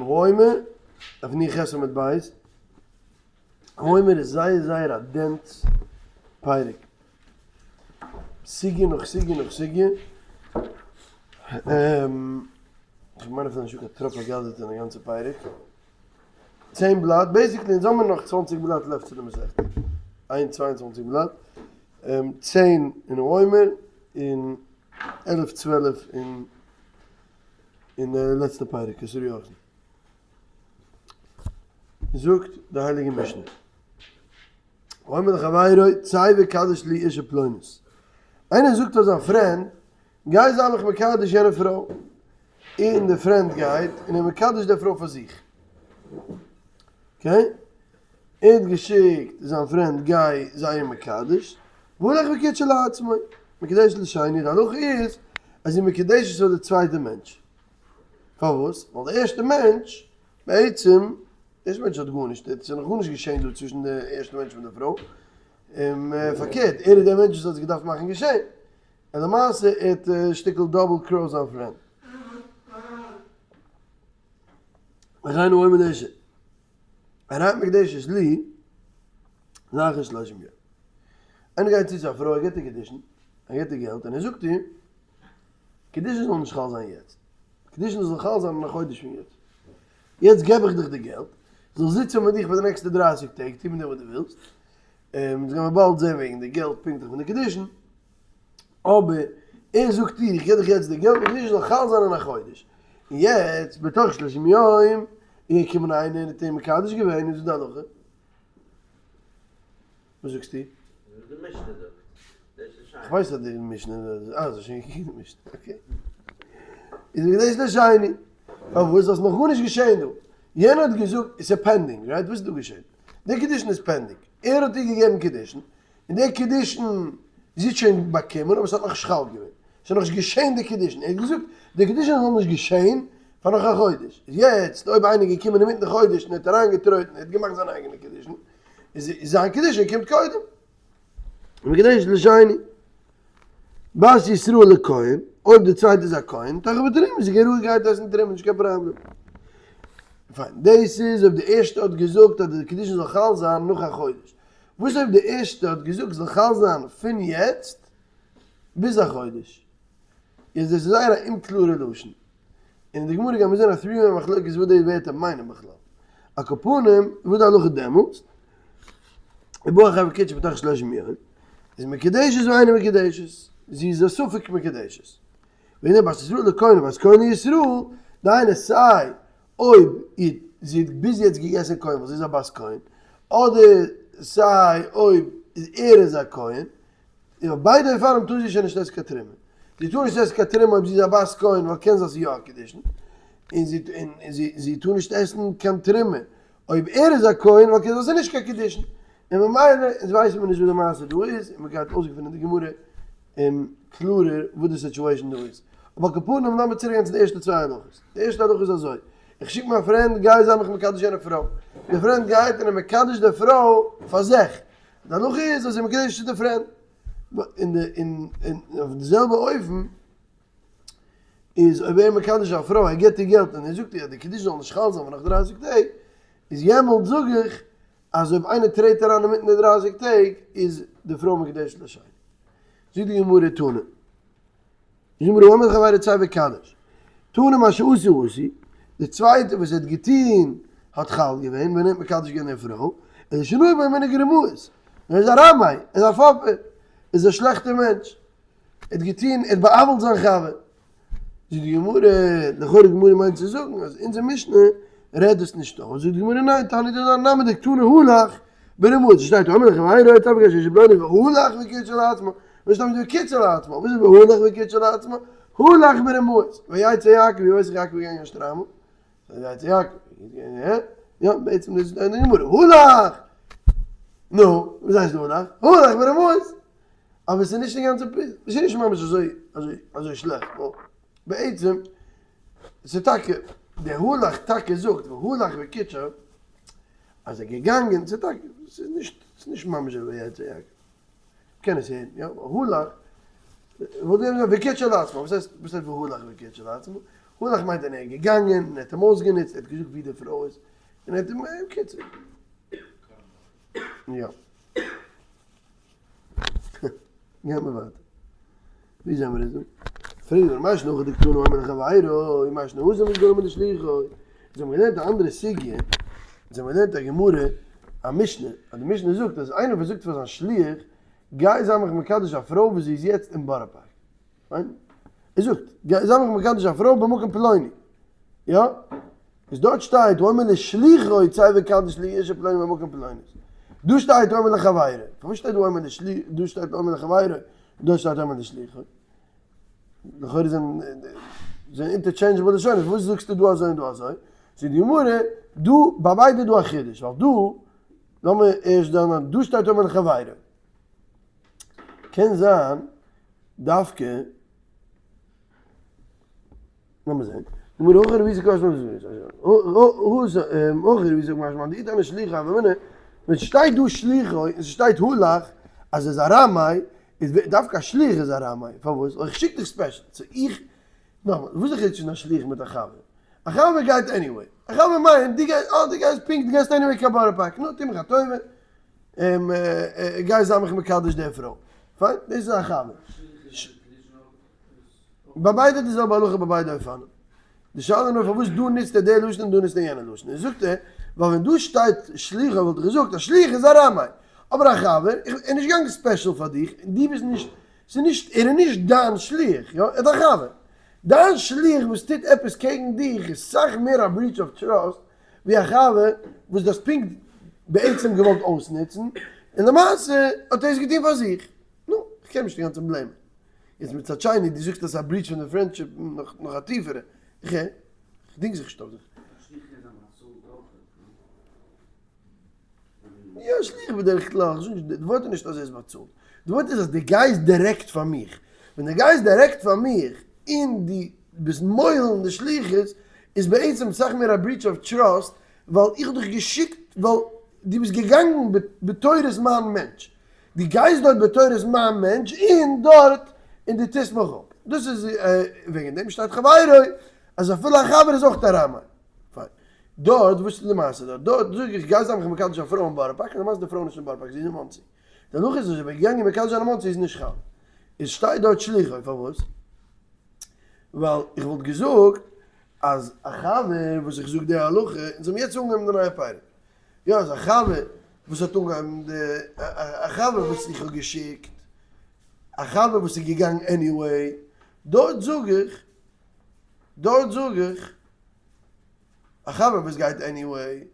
העומר, דף נ"ח עמוד ב', העומר איז זייער זייער א dense פרק, סוגיא נאך סוגיא נאך סוגיא, איך מיין אפילו נישטא קיין טראפ אגדתא אין די גאנצע פרק, צען בלאט, basically אונז האמיר נאך צוואנציג בלאט left צו די מסכתא, איין צוויי און צוואנציג בלאט, צען אין העומר און עלף צוועלף אין אין די לעצטע פרק עשרה יוחסין. זאגט די הייליגע משנה. האומר לחבירו צא וקדש לי אשה פלונית. איינער זאגט פאר זיין friend, גיי זיי מיך מקדש יענע פרוי. און די friend גייט און ער מקדש די פרוי פאר זיך. okay? ער האט געשיקט זיין friend גיי זיי אים מקדש, והלך וקידשה לעצמו, מקודשת לשני, די הלכה איז אז זי מקודשת פאר די צווייטע מענטש, פארוואס? ווייל די ערשטע מענטש בעצם, די ערשטע מענטש האט גארנישט, עס איז נאך גארנישט געשען דא צווישן די ערשטע מענטש מיט די פרוי, און פארקערט ער איז דער מענטש וואס האט עס געדארפט מאכן געשען, און למעשה ער האט שטיקל double cross זיין friend. וכן הוא אומר לאשה. הרי את מקודשת לי לאחר שלשים יום. איינער גייט צו צו א פרוי ער געבט איר קידושין, ער געבט איר געלט און ער זאגט איר, קידושין זאל נישט חל זיין יעצט, קידושין זאל חל זיין אין א חודש פון יעצט, יעצט געב איך דיך די געלט, זאל זיצען מיט דיך פאר די נעקסטע דרייסיג טעג, טו מיט דיר וואס דו ווילסט, אונז גיימיר באלד זען וועגן די געלט פונקטליך פון די קידושין, אבער ער זאגט איר איך געב דיך יעצט די געלט די קידושין זאל חל זיין אין א חודש, און יעצט בתוך שלשים יום איז געקומען איינער און האט אים מקדש געווען, איז וואס די הלכה? וואס זאגסטו? וואס די משנה זאגט. איך ווייס אז די משנה, אה האסט שוין געקוקט די משנה, okay. איז מקודשת לשני, פארוואס? ווייל ס'איז נאך גארנישט געשען דא. יענער האט געזאגט, עס איז pending, right? וואס איז דא געשען? די קידושין איז pending. ער האט איר געגעבן קידושין, און די קידושין זי האט שוין באקומען אבער ס'האט נאכנישט חל געווען, ס'איז נאכנישט געשען די קידושין, ער האט געזאגט די קידושין זאל נישט געשען פאר נאך א חודש, איז יעצט אויב איינער איז געקומען אינמיטן די חודש און ער האט אריינגעטרויטן ער האט געמאכט זיין אייגענע קידושין, איז זיין קידושין קומט קודם. מקודשת לשני. בת ישראל לכהן, אויב די צווייטע איז א כהן, תאכל בתרומה, זי קען רואיגערהייט עסן תרומה, נישט קיין פראבלעם. פיין, דאס איז אויב די ערשטע האט געזאגט אז די קידושין זאל חל זיין נאך א חודש. וואס אויב די ערשטע האט געזאגט זאל חל זיין פון יעצט ביז א חודש? איז דאס זייער א אומקלארע לשון. און אין די גמרא גיימיר זען א three way מחלוקת וואס די ווערטער מיינען בכלל. על כל פנים, וואס די הלכה דעמאלטס? ובא אחר וקידשה בתוך שלשים יום, איז מקודשת ואינה מקודשת, זי איז א ספק מקודשת. והנה בת ישראל לכהן ובת כהן לישראל, דהיינו סיי אויב זי האט ביז יעצט געגעסן כהן ווייל זי איז א בת כהן, אדער סיי אויב ער איז א כהן, און אויף ביידע אופנים טאר זי שוין נישט עסן קיין תרומה. זי טאר נישט עסן קיין תרומה אויב זי איז א בת כהן ווייל קען זיין ס'איז יא א קידושין, און זי טאר נישט עסן קיין תרומה אויב ער איז א כהן ווייל קען זיין ס'איז נישט קיין קידושין, און ממילא אונז ווייסן מיר נישט וואס די מעשה דא איז, און מ'גייט אויסגעפינען די גמרא און קלארער וואס די situation דא איז. אבער על כל פנים לאמיר צוריק גיין צו די ערשטע צוויי הלכות. די ערשטע הלכה איז אזוי, איך שיק מיין friend גיי זיי מיך מקדש יענע פרוי. די friend גייט און ער מקדש די פרוי פאר זיך. די הלכה איז אז זי מקדש צו די friend. און אויף די זעלבע אופן איז אויב ער מקדש א פרוי ער גיבט איר געלט און ער זאגט איר אז די קידושין זאל נישט חל זיין פאר נאך דרייסיג טעג, איז יעמאלט זאג איך אז אויב איינער טרעט אריין אינמיטן די דרייסיג טעג איז די פרוי מקודשת לשני. זאגט די גמרא תנא. די גמרא האומר לחבירו צא וקדש. תנא מה שעשה עשוי, די צווייטע וואס ער האט געטון האט חל געווען ווען ער האט מקדש געווען די פרוי, אלא שנהג בו מנהג רמאות, ער איז א רמאי, ער איז א פאפער, ער איז א שלעכטער מענטש. ער האט געטון, ער האט בא'עוול'ט זיין חבר. זאגט די גמרא, לכאורה די גמרא מיינט צו זאגן אז אונזער משנה רעדט דאס נישט אויס, זאגט די גמרא ניין, תניא דנן נמי דקתני הלך ברמאות, שטייט האומר לחבירו צא וקדש אשה פלונית והלך וקידשה לעצמו, וואס שטייט וקידשה לעצמו, וואס איז והלך וקידשה לעצמו? הלך ברמאות, ויצא יעקב, ווי ווייס איך יעקב איז געגאנגען אין שטריימל? ויצא יעקב, יא, בעצם דאס איז די גמרא, הלך! נו, וואס הייסט הלך? הלך ברמאות! אבער ס'איז נישט אינגאנצן פ, ס'איז נישט ממש אזוי אזוי אזוי שלעכט, ווייל בעצם ס'איז טאקע די הלך טאקע זאגט והלך וקידשה אז ער געגאנגען, ס'איז טאקע ס'איז נישט ס'איז נישט ממש אזוי ויצא יעקב, מ'קען עס הערן יא, והלך וואלט געווען וקידשה לעצמו, וואס הייסט וואס הייסט והלך וקידשה לעצמו? הלך מיינט ווען ער איז געגאנגען און ער האט אים אויסגענוצט, ער האט געזאגט ווי די פרוי איז, און ער האט אים, בקיצור. יא. גייען מיר ווייטער. ווי זעמיר אונז דא? פרעגט דער מאי שנא הכא דקתני האומר לחבירו, מאי שנא התם דקתני האומר לשלוחו. אונז האבן געלערנט א אנדערע סוגיא, אונז האבן געלערנט א גמרא, א משנה, אז די משנה זאגט אז איינער וואס זאגט פאר זיין שליח, גיי זיי מיך מקדש א פרוי וואס זי איז יעצט אין בארא פארק. פיין? ער זאגט, גיי זיי מיך מקדש א פרוי במקום פלוני. יא? איז דארט שטייט האומר לשלוחו צא וקדש לי אשה פלוני במקום פלוני. דא שטייט האומר לחבירו. פארוואס שטייט דא האומר לשלי דא שטייט האומר לחבירו און דארט שטייט האומר לשלוחו? לכאורה זענען זענען interchangeable לשונות, וואס זאגסטו דא אזוי און דא אזוי? זאגט די גמרא, דא ביי ביידע איז דא א חידוש, ווייל דא, לאמיר ערשט דן דא שטייט האומר לחבירו. קען זיין דווקא לאמיר זען. גמרא הכא רבי יצחק משמע הכא רבי יצחק משמע דאי תנא שלוחו הוה אמינא ווען ס'שטייט דא שלוחו און ס'שטייט הלך אז ער איז א רמאי איז דווקא א שליח איז א רמאי פארוואס איך שיק דיך special so איך נאכאמאל וואס איז די חילוק צווישן א שליח מיט א חבר א חבר גייט anyway א חבר מיינט דו גייסט אה דו גייסט פונקט דו גייסט anyway קיין בארא פארק נו טו מיך א טובה גיי זיי מיך מקדש די פרוי פיין דאס איז א חבר. ביי ביידע די זעלבע הלכה ביי ביידע אופנים. די שאלה איז נאר פארוואס דא נוצט ער די לשון און דא נוצט ער יענע לשון. און זאגט ער, ווייל ווען דא שטייט שלוחו וואלט איך געזאגט אז שליח איז א רמאי. אבער א חבר, איך, ער איז נישט געגאנגען special פאר דיך, און דו ביסט נישט, ס'איז נישט, ער איז נישט דיין שליח, יא, ער איז דיין חבר. דיין שליח וואס טוט עפעס קעגן דיך איז סאך מער א breach of trust ווי א חבר וואס דו האסט פונקט בעצם געוואלט אויסנוצן, און למעשה האט ער עס געטון פאר זיך. נו, איך קען נישט אינגאנצן blame ען. יעצט מצד שני, דו זאגסט אז ס'איז א breach פון די friendship, נאך נאך א טיפערע. איך הער. איך דינג זיך נישט אויף דיך. א שליח קען זיין באצאלט אויך, נו. יא, שליח בדרך כלל, איך זאג נישט, די ווארט איז נישט אז ער איז באצאלט. די ווארט איז אז דו גייסט דירעקט פאר מיך. ווען דו גייסט דירעקט פאר מיך, און דו ביסט מועל אין די שליחות, איז בעצם סאך מער א breach of trust, ווייל איך האב דיך געשיקט ווייל דו ביסט געגאנגען בתורת מיין מענטש. דו גייסט דארט בתורת מיין מענטש און דארט און דו טוסט מיך אפ. דאס איז וועגן דעם שטייט חברו אז אפילו א חבר איז אויך א רמאי. פיין. דארט וואס איז די מעשה דארט? דארט זאג איך גיי זיי מיך מקדש א פרוי אין בארא פארק און למעשה די פרוי איז נישט אין בארא פארק זי איז אין מאנסי. דערנאך איז ער געגאנגען מקדש זיין אין מאנסי איז נישט חל. איז שטייט דארט שלוחו פארוואס? ווייל איך וואלט געזאגט אז א חבר וואס איך זאג די הלכה אונז האבן יעצט אנגעהויבן די נייע פרק. יא איז א חבר וואס האט אנגעהויבן די א חבר וואס איך האב געשיקט א חבר וואס איז געגאנגען anyway דארט זאג איך דארט זאג איך א חבר וואס גייט anyway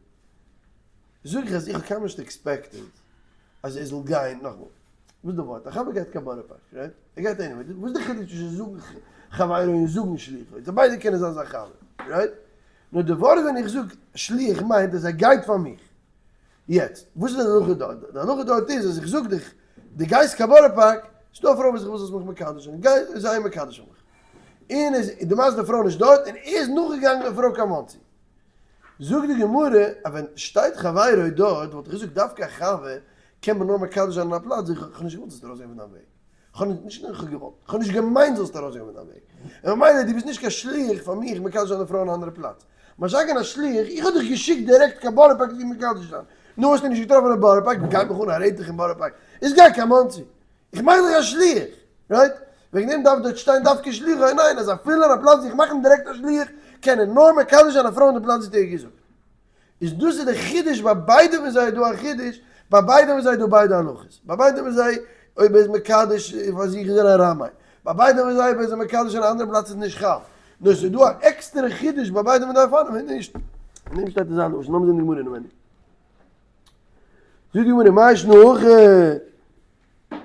זאג איך אז איך האב קיינמאל נישט expected אז ער זאל גיין נאכאמאל וואס איז די ווארט א חבר גייט קיין בארא פארק right ער גייט anyway וואס איז די חילוק צווישן זאגן חברו און זאגן שלוחו זיי ביידע קענען זיין זיין חבר right נאר די ווארט ווען איך זאג שליח מיינט אז ער גייט פאר מיך. יעצט, וואס איז די הלכה דארט? די הלכה דארט איז אז איך זאג דיך, דו גייסט קיין בארא פארק, ס'איז דא א פרוי וואס איך וויל זאלסט מיך מקדש זיין, גיי זיי מקדש פאר מיך. און איז די מעשה די פרוי נישט דארט, און ער איז נאכגעגאנגען די פרוי קיין מאנסי. זאגט די גמרא, אז ווען שטייט חברו דארט, וואלט איך געזאגט דווקא א חבר קען מען נאר מקדש זיין אין א פלאץ, זאג איך, איך האב נישט געוואלט זאלסט ארויסגיין פון דיין וועג. כ'האב נישט נאר איך האב געוואלט, כ'האב נישט געמיינט זאלסט ארויסגיין פון דיין וועג, און ממילא דו ביסט נישט קיין שליח פאר מיך מקדש זיין די פרוי אין א אנדערע פלאץ, מה שאין כן א שליח, איך האב דיך געשיקט דירעקט קיין בארא פארק זי מקדש זיין, נו האסטו נישט געטראפן אין בארא פארק, גייט מיך אן א רעטעך אין בארא פארק, איז גיי קיין מאנסי, איך מאך דיך א שליח, right? וועגן דעם דארף דארט שטיין דווקא שליח, אוי ניין אז אפילו אין א פלאץ ווי איך מאך אים דירעקט א שליח, קען ער נאר מקדש זיין א פרוי אין די פלאץ ווי האט ער געזאגט. איז דאס איז די חידוש ביי ביידע פון זיי איז דא א חידוש, ביי ביידע פון זיי איז דא ביידע הלכות, ביי ביידע פון זיי אויב ער איז מקדש פאר זיך איז ער א רמאי, ביי ביידע פון זיי אויב ער איז מקדש אין א אנדערע פלאץ איז נישט חל, נאר עס איז דא א עקסטערע חידוש ביי ביידע פון די אופנים און נישט. אין דעם שטייט אזא לשון, לאמיר זען די גמרא אינעווייניג. זאגט די גמרא מאי שנא הכא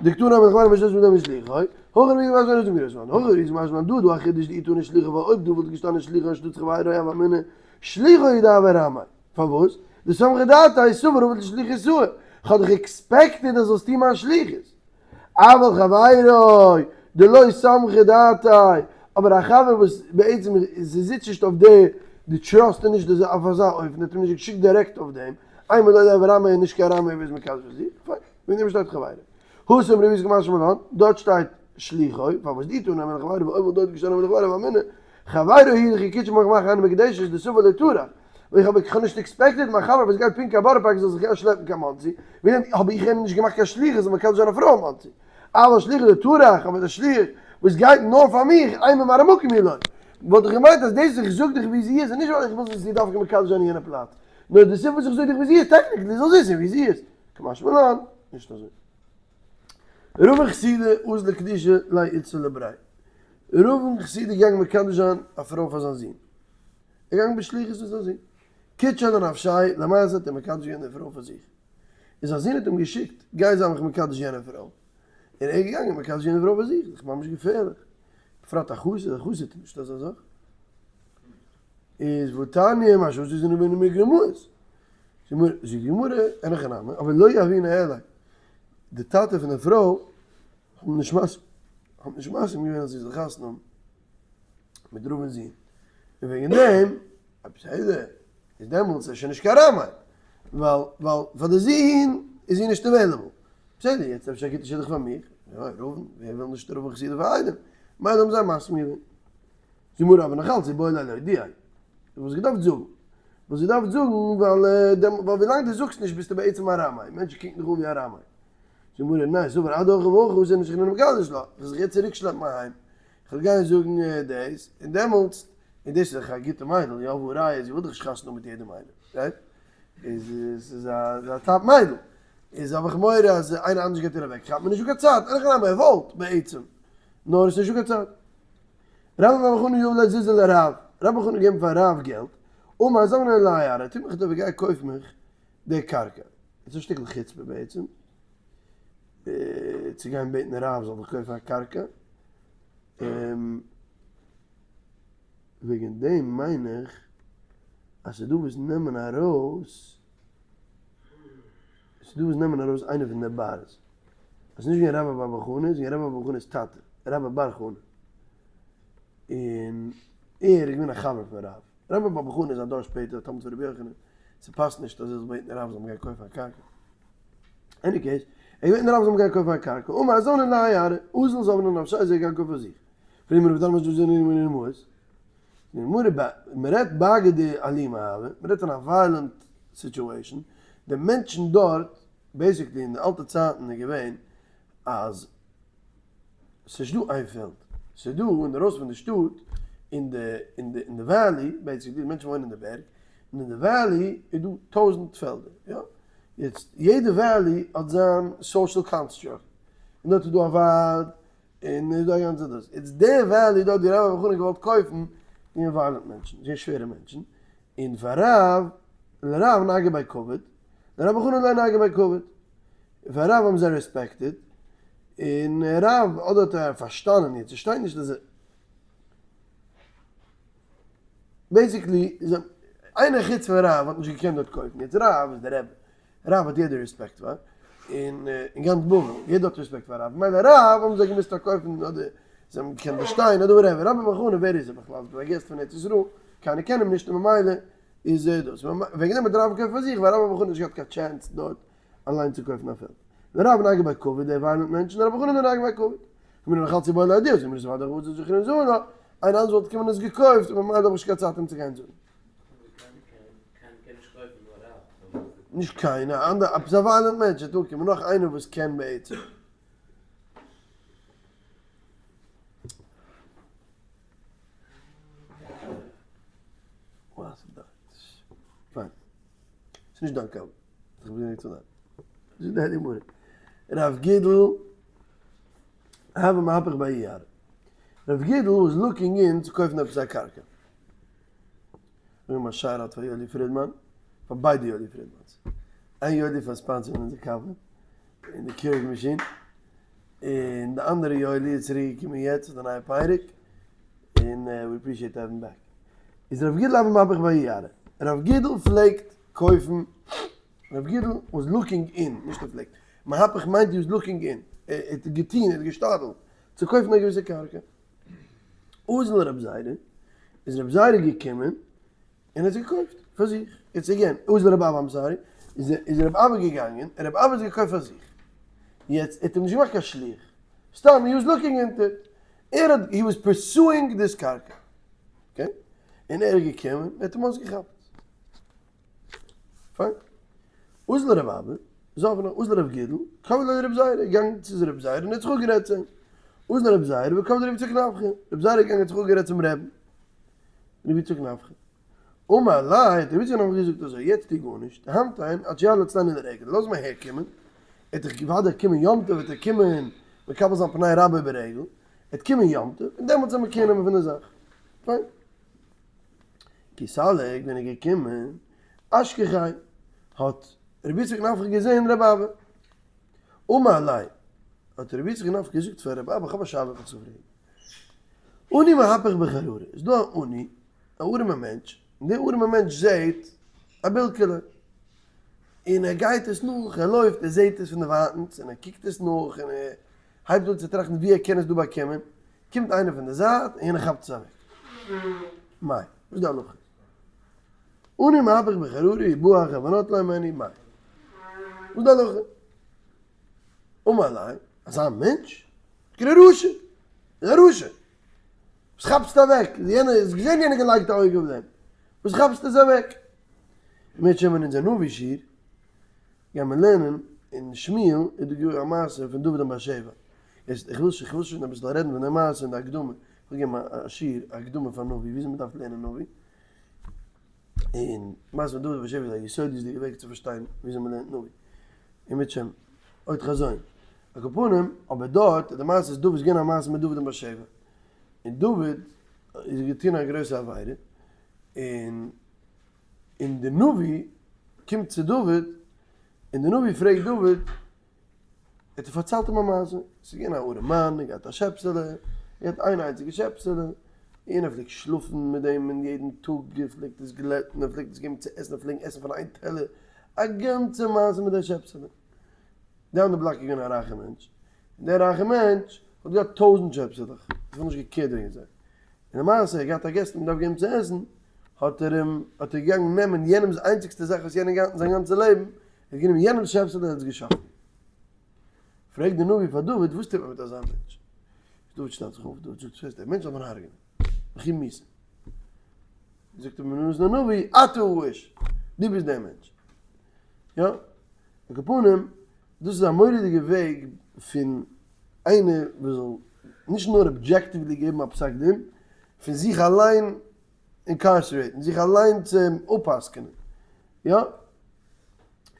דקתני האומר לחבירו מאי שנא התם דקתני שלוחו, הכא רבי יצחק משמע דקתני שלוחו, הכא רבי יצחק משמע דא דא א חידוש דאי תנא שלוחו ווייל אויב דא וואלט געשטאנען שלוחו אנשטאטס חברו הוה אמינא שלוחו הוא דהוה רמאי, פארוואס? דסמכא דעתיה סבר עביד לשליחותאי, כ'האב דאך expected אז זאלסט טון מיין שליחות. אבל חברו דלא סמכא דעתיה, אבער א חבר וואס בעצם ס'זיצט נישט אויף די די trust איז נישט אויף אזא אופן, האט אים נישט געשיקט דירעקט אויף דעם, אימא לא דהוה רמאי איז נישט קיין רמאי אויב איז מקדש פאר זיך, פיין. וועגן דעם שטייט חברו. התם רבי יצחק משמע לן, דארט שטייט שלוחו, פארוואס דאי תנא האומר לחבירו, אויב וואלט דארט געשטאנען האומר לחבירו הוה אמינא. חברו הוא דכי קידש מקום אחר אינו מקודשת דסבר לא טרח, ווייל איך האב איך האב נישט expected מיין חבר וואס גייט פונקט קיין בארא פארק זאל זיך גיין שלעפן קיין מאנסי, וועגן דעם האב איך אים נישט געמאכט קיין שליחות זאל מקדש זיין א פרוי אין מאנסי. אבל שליח דטרח, אבער דער שליח וואס גייט נאר פאר מיך, אימא מראה מקום הוא לו. וואלט איך געמיינט אז דאס וואס איך זאג דיך ווי זי איז איז נישט ווייל איך וויל זי דווקא מקדש זיין אין יענע פלאץ, נאר די סיבה וואס איך זאג דיך ווי זי איז, technically זאל זי זיין ווי זי איז. קא משמע לן, נישט אזוי. רבין חסידא אזל לקדושי ליה איתתא לבריה. רבין חסידא איז געגאנגען מקדש זיין א פרוי פאר זיין זון. ער איז געגאנגען בשליחות פון זיין זון. קידשה לנפשיה, למעשה האט ער מקדש געווען די פרוי פאר זיך. און זיין זון האט אים געשיקט, גיי זיי מיך מקדש יענע פרוי. און ער איז געגאנגען מקדש יענע פרוי פאר זיך. דאך ממש געפערליך. בפרט א חסיד, א חסיד טוט נישט אזא זאך. איז והתניא מה שעשו זינו בנו מגרמאות. זאגט די גמרא, אין הכי נמי, אבער לא יהבינן עליה. די טאטע פון די פרוי האבן נישט מסכים האבן נישט מסכים געווען אז זי זאל חתונה האבן מיט רבין'ס זון, און וועגן דעם, בסדר, איז דעמאלטס איז שוין נישט קיין רמאי, ווייל ווייל פאר די זון איז זי נישט available. בסדר, יעצט אפשר א גוטע שידוך פאר מיך, יא, רבין, ווער וויל נישט רבין חסידא פאר איידעם, מילא האבן זיי מסכים געווען. זאגט די גמרא אבער נאכאלץ איבעי ליה לאודועי. דו וואלסט געדארפט זאגן. וואלסט געדארפט זאגן ווייל ווייל ווילאנג דו זאגסט נישט ביסטו בעצם א רמאי, מענטשן קוקן דיך אן ווי א רמאי. זאגט די גמרא ניין, סבר אדהכי והכי אתי למשכנויי מקדש לה, איך זיך יעצט צוריק שלעפן אהיים, איך וועל גיין זאגן דאס, און דעמאלטס, און דאס איז דאך א גוטע מיידל, יא והא ראיה זי וויל דאך נישט חתונה האבן מיט יעדע מיידל, right? איז ס'איז א top מיידל, איז האב איך מורא אז איינער אנדערש גייט איר אוועק כאפן, נישטא קיין צייט, אין הכי נמי ער וואלט בעצם, נאר עס איז נישטא קיין צייט. רבה בר בר חנה יהב ליה זוזי לרב, רבה בר חנה געבן פאר רב געלט, אמר זבניה להאי ארעא, טו מיך א טובה גיי קויף מיך די קרקע, עס איז א שטיקל חוצפה בעצם, צו גיין בעטן רב זאל דיך קויפן א קרקע, וועגן דעם מיין איך אז ס'איז דא וואס נעמען ארויס, ס'איז דא וואס נעמען ארויס איינער פון די בר'ס. עס איז נישט געווען רבה בר בר חנה, עס איז געווען רבה בר בר חנה'ס טאטע, רבה בר חנה. און ער איז געווען א חבר פון רב. רבה בר בר חנה איז א דור שפעטער, א תלמיד פון רבי יוחנן. ס'פאסט נישט אז ער זאל בעטן רב זאל אים גיין קויפן א קרקע. any case, ער האט געבעטן רב זאל אים גיין קויפן א קרקע. אמר זבניה להאי ארעא, אזל זבניה לנפשיה איז ער געגאנגען קויפן פאר זיך. פרעגט מיר רבי דן וואס זענען די רמאות? די גמרא מ'רעדט באגער די אלימא הוה, מ'רעדט פון א violent situation, די מענטשן דארט, basically אין די אלטע צייטן איז געווען אז ס'נישט דא איין פעלד, ס'איז דא אינדערויסן פון די שטאט אין די אין די אין די valley, basically די מענטשן וואוינען אין די בערג, און אין די valley איז דא טויזנט פעלדער, יא, יעצט יעדע valley האט זיין social construct, און דארט איז דא א ועד, און איז דא א גאנצע דאס. איצט די valley דארט ווי רבה בר בר חנה געוואלט קויפן, זענען violent מענטשן, זענען שווערע מענטשן, און פאר רב, לרב נהגי ביה כבוד, לרבה בר בר חנה לא נהגי ביה כבוד. און פאר רב האבן זיי respected, און רב אדער האט ער פארשטאנען יעצט, עס שטייט נישט אז ער, basically איינער חוץ פון רב האט נישט געקענט דארט קויפן, יעצט רב איז די רבי, רב האט יעדער רעספעקט פאר, און אין גאנץ בבל, יעדער האט רעספעקט פאר רב, ממילא רב האבן זיי געמוזט פארקויפן אדער זיי האבן געקענט באשטיין אדער whatever, רבה בר בר חנה ווער איז ער בכלל, איז א guest פון ארץ ישראל, קיינער קען אים נישט און ממילא איז ער דאס, וועגן דעם האט רב געקויפט פאר זיך, ווייל רבה בר בר חנה האט נישט געהאט קיין chance דארט אליין צו קויפן א פעלד. ורב נהגי ביה כבוד, דער violent מענטשן, רבה בר בר חנה נהגי ביה כבוד. כ'בין נאך אלץ איבער להודיע, זאג מיר עס וואלט דאך וואס זיך אין זאגן, איינער אנדערש וואלט געקומען און עס געקויפט, און ממילא האב איך נישט קיין צייט אים צו גיין זאגן. נישט קיינער, אנדערע, עפעס א violent מענטש וועט אנקומען, נאך איינער וואס קען בעצם. פיין. ס'איז נישט דיין קו. איך בין גענוג צו דיין. זאגט די הייליגע גמרא. רב גידל הוה מהפך בההוא ארעא. רב גידל was looking in צו קויפן עפעס א קרקע. מיר א shout out פאר יואלי פרידמאן, פאר ביידע יואלי פרידמאנס. איין יואלי פאר sponsor ן אונזער קאווע און די Keurig machine, און די אנדערע יואלי איז צוריק געקומען יעצט מיט א נייע פרק, און we appreciate to have him back. איז רב גידל הוה מהפך בההוא ארעא. רב גידל פלעגט קויפן, רב גידל was looking in, נישט ער פלעגט, מהפך מיינט he was looking in, ער האט געטון, ער האט געשתדלט צו קויפן א געוויסע קרקע. אזל רב זירא, איז רב זירא געקומען און האט עס געקויפט פאר זיך, יעצט again, אזל רב אבא, I'm sorry, איז רב אבא געגאנגען און רב אבא האט עס געקויפט פאר זיך, יעצט ער האט אים נישט געמאכט קיין שליח, סתם he was looking into it, ער האט, he was pursuing this קרקע. Okay? און ער איז געקומען און האט אים אויסגעכאפט. פיין. אזל רב אבא, זאב נאך, אזל רב גידל, קבל ליה לרב זירא, געגאנגען צו רב זירא און ער האט זיך אפגערעדט צו אים. אזל רב זירא וקבל לרב יצחק נפחא, רב זירא איז געגאנגען האט זיך אפגערעדט צום רעבן, רבי יצחק נפחא. אמר ליה, האט רבי יצחק נפחא געזאגט אזוי, יעצט טו גארנישט, המתן עד שיעלה אצלנו לרגל, לאז אים אהער קומען, ער וועט דאך אוודאי קומען יום טוב וועט ער קומען מקבל זיין פני רבו ברגל, ער וועט קומען יום טוב, און דעמאלטס וועט מען קעיר נעמען פון די זאך. פיין. כי סליק ווען ער איז געקומען, אשכחיה, האט רבי יצחק נפחא געזען רבי אבא. אמר ליה, האט רבי יצחק נפחא געזאגט פאר רבי אבא, איך האב א שאלה דיך צו פרעגן. עני מהפך בחררה, איז דא א עני, א ארעמע מענטש, און דער ארעמע מענטש זעט א בילקעלע, און ער גייט עס נאך, ער לויפט, ער זעט עס פון דערווייטנס, און ער קוקט עס נאך, און ער הייבט אן צו טראכטן ווי ער קען עס דא באקומען, קומט איינער פון די זייט און יענער כאפט עס אוועק. מאי, וואס איז די הלכה? עני מהפך בחררה ובא אחר ונטלה הימנו, מאי. וואס איז די הלכה? אמר ליה, אזא מענטש? כרע רשע! איז א רשע! וואס כאפסטו אוועק? יענער האסט געזען יענער געלייגט א אויג אויף דעם, וואס כאפסטו עס אוועק? אם ירצה השם אין אונזער נביא שיעור גייען מיר לערנען אין שמואל איז דא גאר א מעשה פון דוד און בת שבע. יעצט איך וויל איך וויל שוין אביסל רעדן פון די מעשה אין די הקדמה, איך וויל געבן א שיעור א הקדמה פאר נביא וויאזוי מען דארף לערנען נביא, און מעשה פון דוד און בת שבע איז א יסודות'דיגע וועג צו פארשטיין וויאזוי מען לערנט נביא. אם ירצה השם עוד חזון. על כל פנים, אבער דארט די מעשה איז דוד איז געווען א מעשה מיט דוד און בת שבע. און דוד איז געטון א גרויסע עבירה, און און די נביא קומט צו דוד, און די נביא פרעגט דוד, האט ער פארציילט אים א מעשה, ס'איז געווען א ארעם מאן, ער האט געהאט א שעפסעלע, ער האט איין איינציגע שעפסעלע, און ער פלעגט שלאפן מיט דעם און יעדן טאג, ער פלעגט עס גלעטן, ער פלעגט עס געבן צו עסן, ער פלעגן עסן פון איין טעלער, א גאנצע מעשה מיט דער שעפסעלע. down the block איז געווען א רייכער מענטש, און דער רייכער מענטש האט געהאט טויזנט שעפסעלעך, ער האט נישט געקערט וועגן זיי. און למעשה ער האט געהאט א guest און געדארפט געבן צו עסן, האט ער אים, האט ער געגאנגען נעמען יענעמ'ס איינציגסטע זאך וואס יענער געהאט אין זיין גאנצע לעבן, ער האט גענומען יענעמ'ס שעפסעלע און האט עס געשאכטן. פרעגט דער נביא פאר דוד, וואס טוט מען מיט אזא מענטש? דוד שטעלט זיך אויף, דוד זאגט, וואס הייסט, דער מענטש זאל מען הרג'נען, מחיר מיתה. זאגט אים נתן הנביא, אתה האיש, דו ביסט דער מענטש. יא, על כל פנים, דאס איז א מורא'דיגע וועג פון איינער וואס זאל נישט נאר objectively געבן א פסק דין, פון זיך אליין incarcerate ן, זיך אליין צו אפ'פסק'ענען. יא?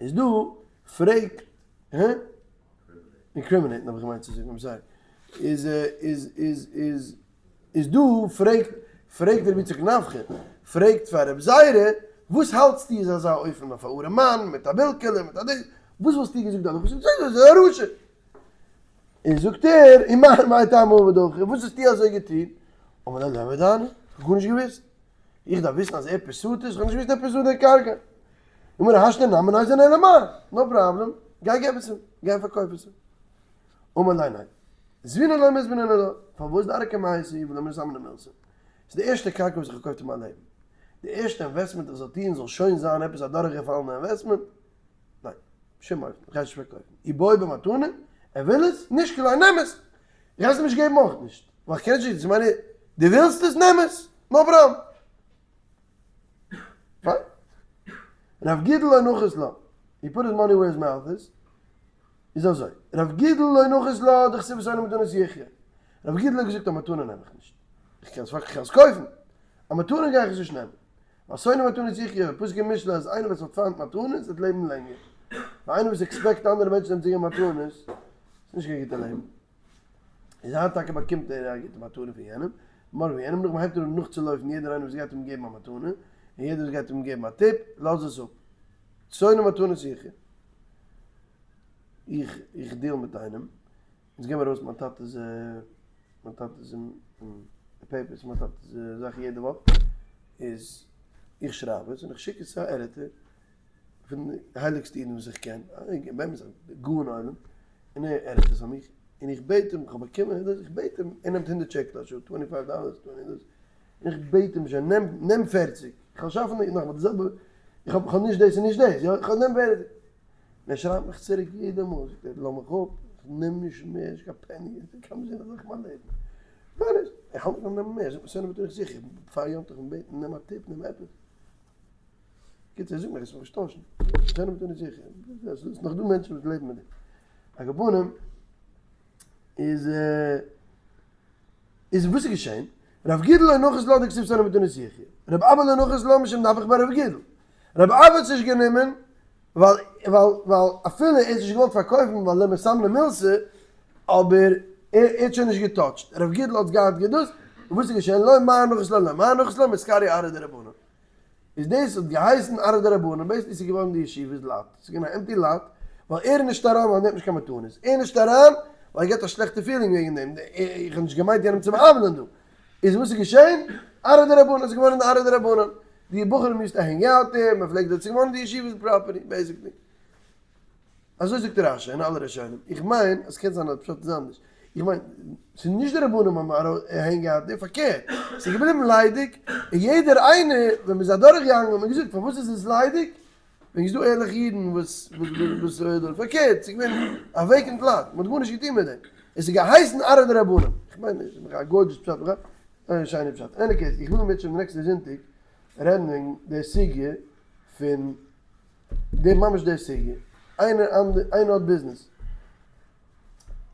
איז דא פרעגט, הע? incriminate ן האב איך געמיינט צו זאגן, I'm sorry. איז איז איז איז איז דא פרעגט פרעגט רבי יצחק נפחא פרעגט פאר רבי זירא וואס האלטסטו איז אזא אופן אויף א ארעמאן מיט א בילקעלע מיט א דאס וואס וואלסטו געזאגט די הלכה זאגט זיי איז א רשע און זאגט ער און מאי מאי טעמא עבד הכי וואס האסטו אזוי געטון אמר ליה לא ידענא איך האב גארנישט געוואוסט איך דארף וויסן אז ער פסל'ט עס איך האב נישט געוואוסט ער פסל'ט די קרקע אמר השתא נמי ניזיל ניהליה מר no problem גיי געב עס אים גיי פארקויף עס אים אמר ליה ניין. זבינא לא מזביננא לה, פארוואס דארעא קמייתא ולא מזמנא מילתא? ס'איז די ערשטע קרקע וואס איך האב געקויפט אין מיין לעבן. די ערשטע investment איך זאל טון זאל שוין זיין עפעס א דורכגעפאלענע investment? ניין. בשום אופן. איך גיי עס נישט פארקויפן. אי בעי במתנה, ער וויל עס, נישט כליה, נעם עס! איך גיי עס אים נישט געבן אויך נישט. ווייל איך קען נישט, ס'איז מיינע, דו ווילסט עס, נעם עס! no problem. פיין. רב גידל לא נחית לה. He put his money where his mouth is. איז אזוי, רב גידל לא נחית לה דכתיב ושונא מתנות יחיה. רב גידל האט געזאגט א מתנה נעם איך נישט. איך קען עס פאר איך קען עס קויפן. א מתנה גיי איך עס נישט נעמען. ווייל שונא מתנות יחיה, פסוק אין משלי אז איינער וואס האט פיינט מתנות וועט לעבן לענגער. ווייל איינער וואס expect אנדערע מענטשן אים צו געבן מתנות, איז נישט קיין גוטע לעבן. איז היינט טאקע באקומט ער א גוטע מתנה פון יענעם, מארגן פון יענעם, נאכדעם הייבט ער אן נאכצולויפן יעדער איינער וואס גייט אים געבן א מתנה, און יעדער וואס גייט אים געבן א tip, לאז עס אפ. שונא מתנות יחיה. איך איך deal מיט איינעם, אונז געבן ארויס מיין טאטע'ס מיין טאטע'ס papers, מיין טאטע'ס זאכן יעדע וואך, איז איך שרייב עס און איך שיק עס צו א editor פון די הייליגסטע אידן וואס איך קען, באמת א גאון עולם, און ער edit עס פאר מיך, און איך בעט אים, איך האב באקומען דאס, איך בעט אים, ער נעמט הונדערט שקל א שעה, twenty five dollars, twenty דאס, און איך בעט אים שוין, נעם נעם פערציג, איך וועל שאפן נאכאמאל די זעלבע, איך האב איך האב נישט דאס און נישט דאס, יא, איך האב נעם פערציג. און ער שרייבט מיך צוריק יעדע מאל, זאגט ער, לאז מיך אפ, איך נעם נישט מער, נישט קיין פעני, איך קען נישט זען אזאך אין מיין לעבן. גארנישט. איך האלט נישט ביים נעמען מער, ער זאגט מיר שונא מתנות זיכער, פאר יום טוב בעטן נעם א tip נעם עפעס. קיצור ער זאגט מיר עס זאל מיך נישט טוישן, שונא מתנות זיכער, עס איז נאך דא מענטשן וואס לעבן מיט דעם. על כל פנים איז איז וואס איז געשען? רב גידל לא נחית לה דכתיב שונא מתנות יחיה, רב אבא לא נחית לה משום דנפח בי רב גידל, רב אבא האט עס נישט גענומען ווייל ווייל ווייל אפילו ער האט נישט געוואלט פארקויפן ווייל לא מסמנא מילתא, אבער ער האט שוין נישט געטאטשט, רב גידל האט געהאט געדאס, און וואס איז געשען? לא מר נחית לה לא מר נחית לה מתקריא ארעא דרבנן. איז דאס האט געהייסן ארעא דרבנן, basically ס'איז געווארן די ישיבה'ס lot, ס'איז געווען א empty lot, ווייל ער איז נישט אריין ווייל ער נעמט נישט קיין מתנות, ער איז נישט אריין ווייל ער געט א שלעכטע feeling וועגן דעם, איך האב נישט געמיינט יענעם צו בא'עוול'ען דא, איז וואס איז געשען? ארעא דרבנן, ס'איז געווארן ארעא דרבנן, די בחורים used to hang out there, מען פלעגט דארט, ס'איז געווארן די ישיבה'ס property basically. אזוי זאגט רש"י און אלע ראשונים, איך מיין אז ס'קען זיין אז פשט איז אנדערש, איך מיין ס'איז נישט די רבנים האבן אהין געהאט די, פארקערט ס'איז געבליבן ליידיג, און יעדער איינער ווען מ'איז אדורך געגאנגען האט מען געזאגט פארוואס איז עס ליידיג, וועגן ס'איז דא ערליכע אידן וואס וואס פארקערט ס'איז געווען א vacant lot, מ'האט גארנישט געטון מיט דעם, עס איז געהייסן ארעא דרבנן, איך מיין נישט א gorgeous פשט בכלל, א שיינע פשט, any case איך וויל אם ירצה השם די נעקסטע זונטאג רעדן וועגן די סוגיא פון. די ממש די סוגיא, איינער איינער האט ביזנעס,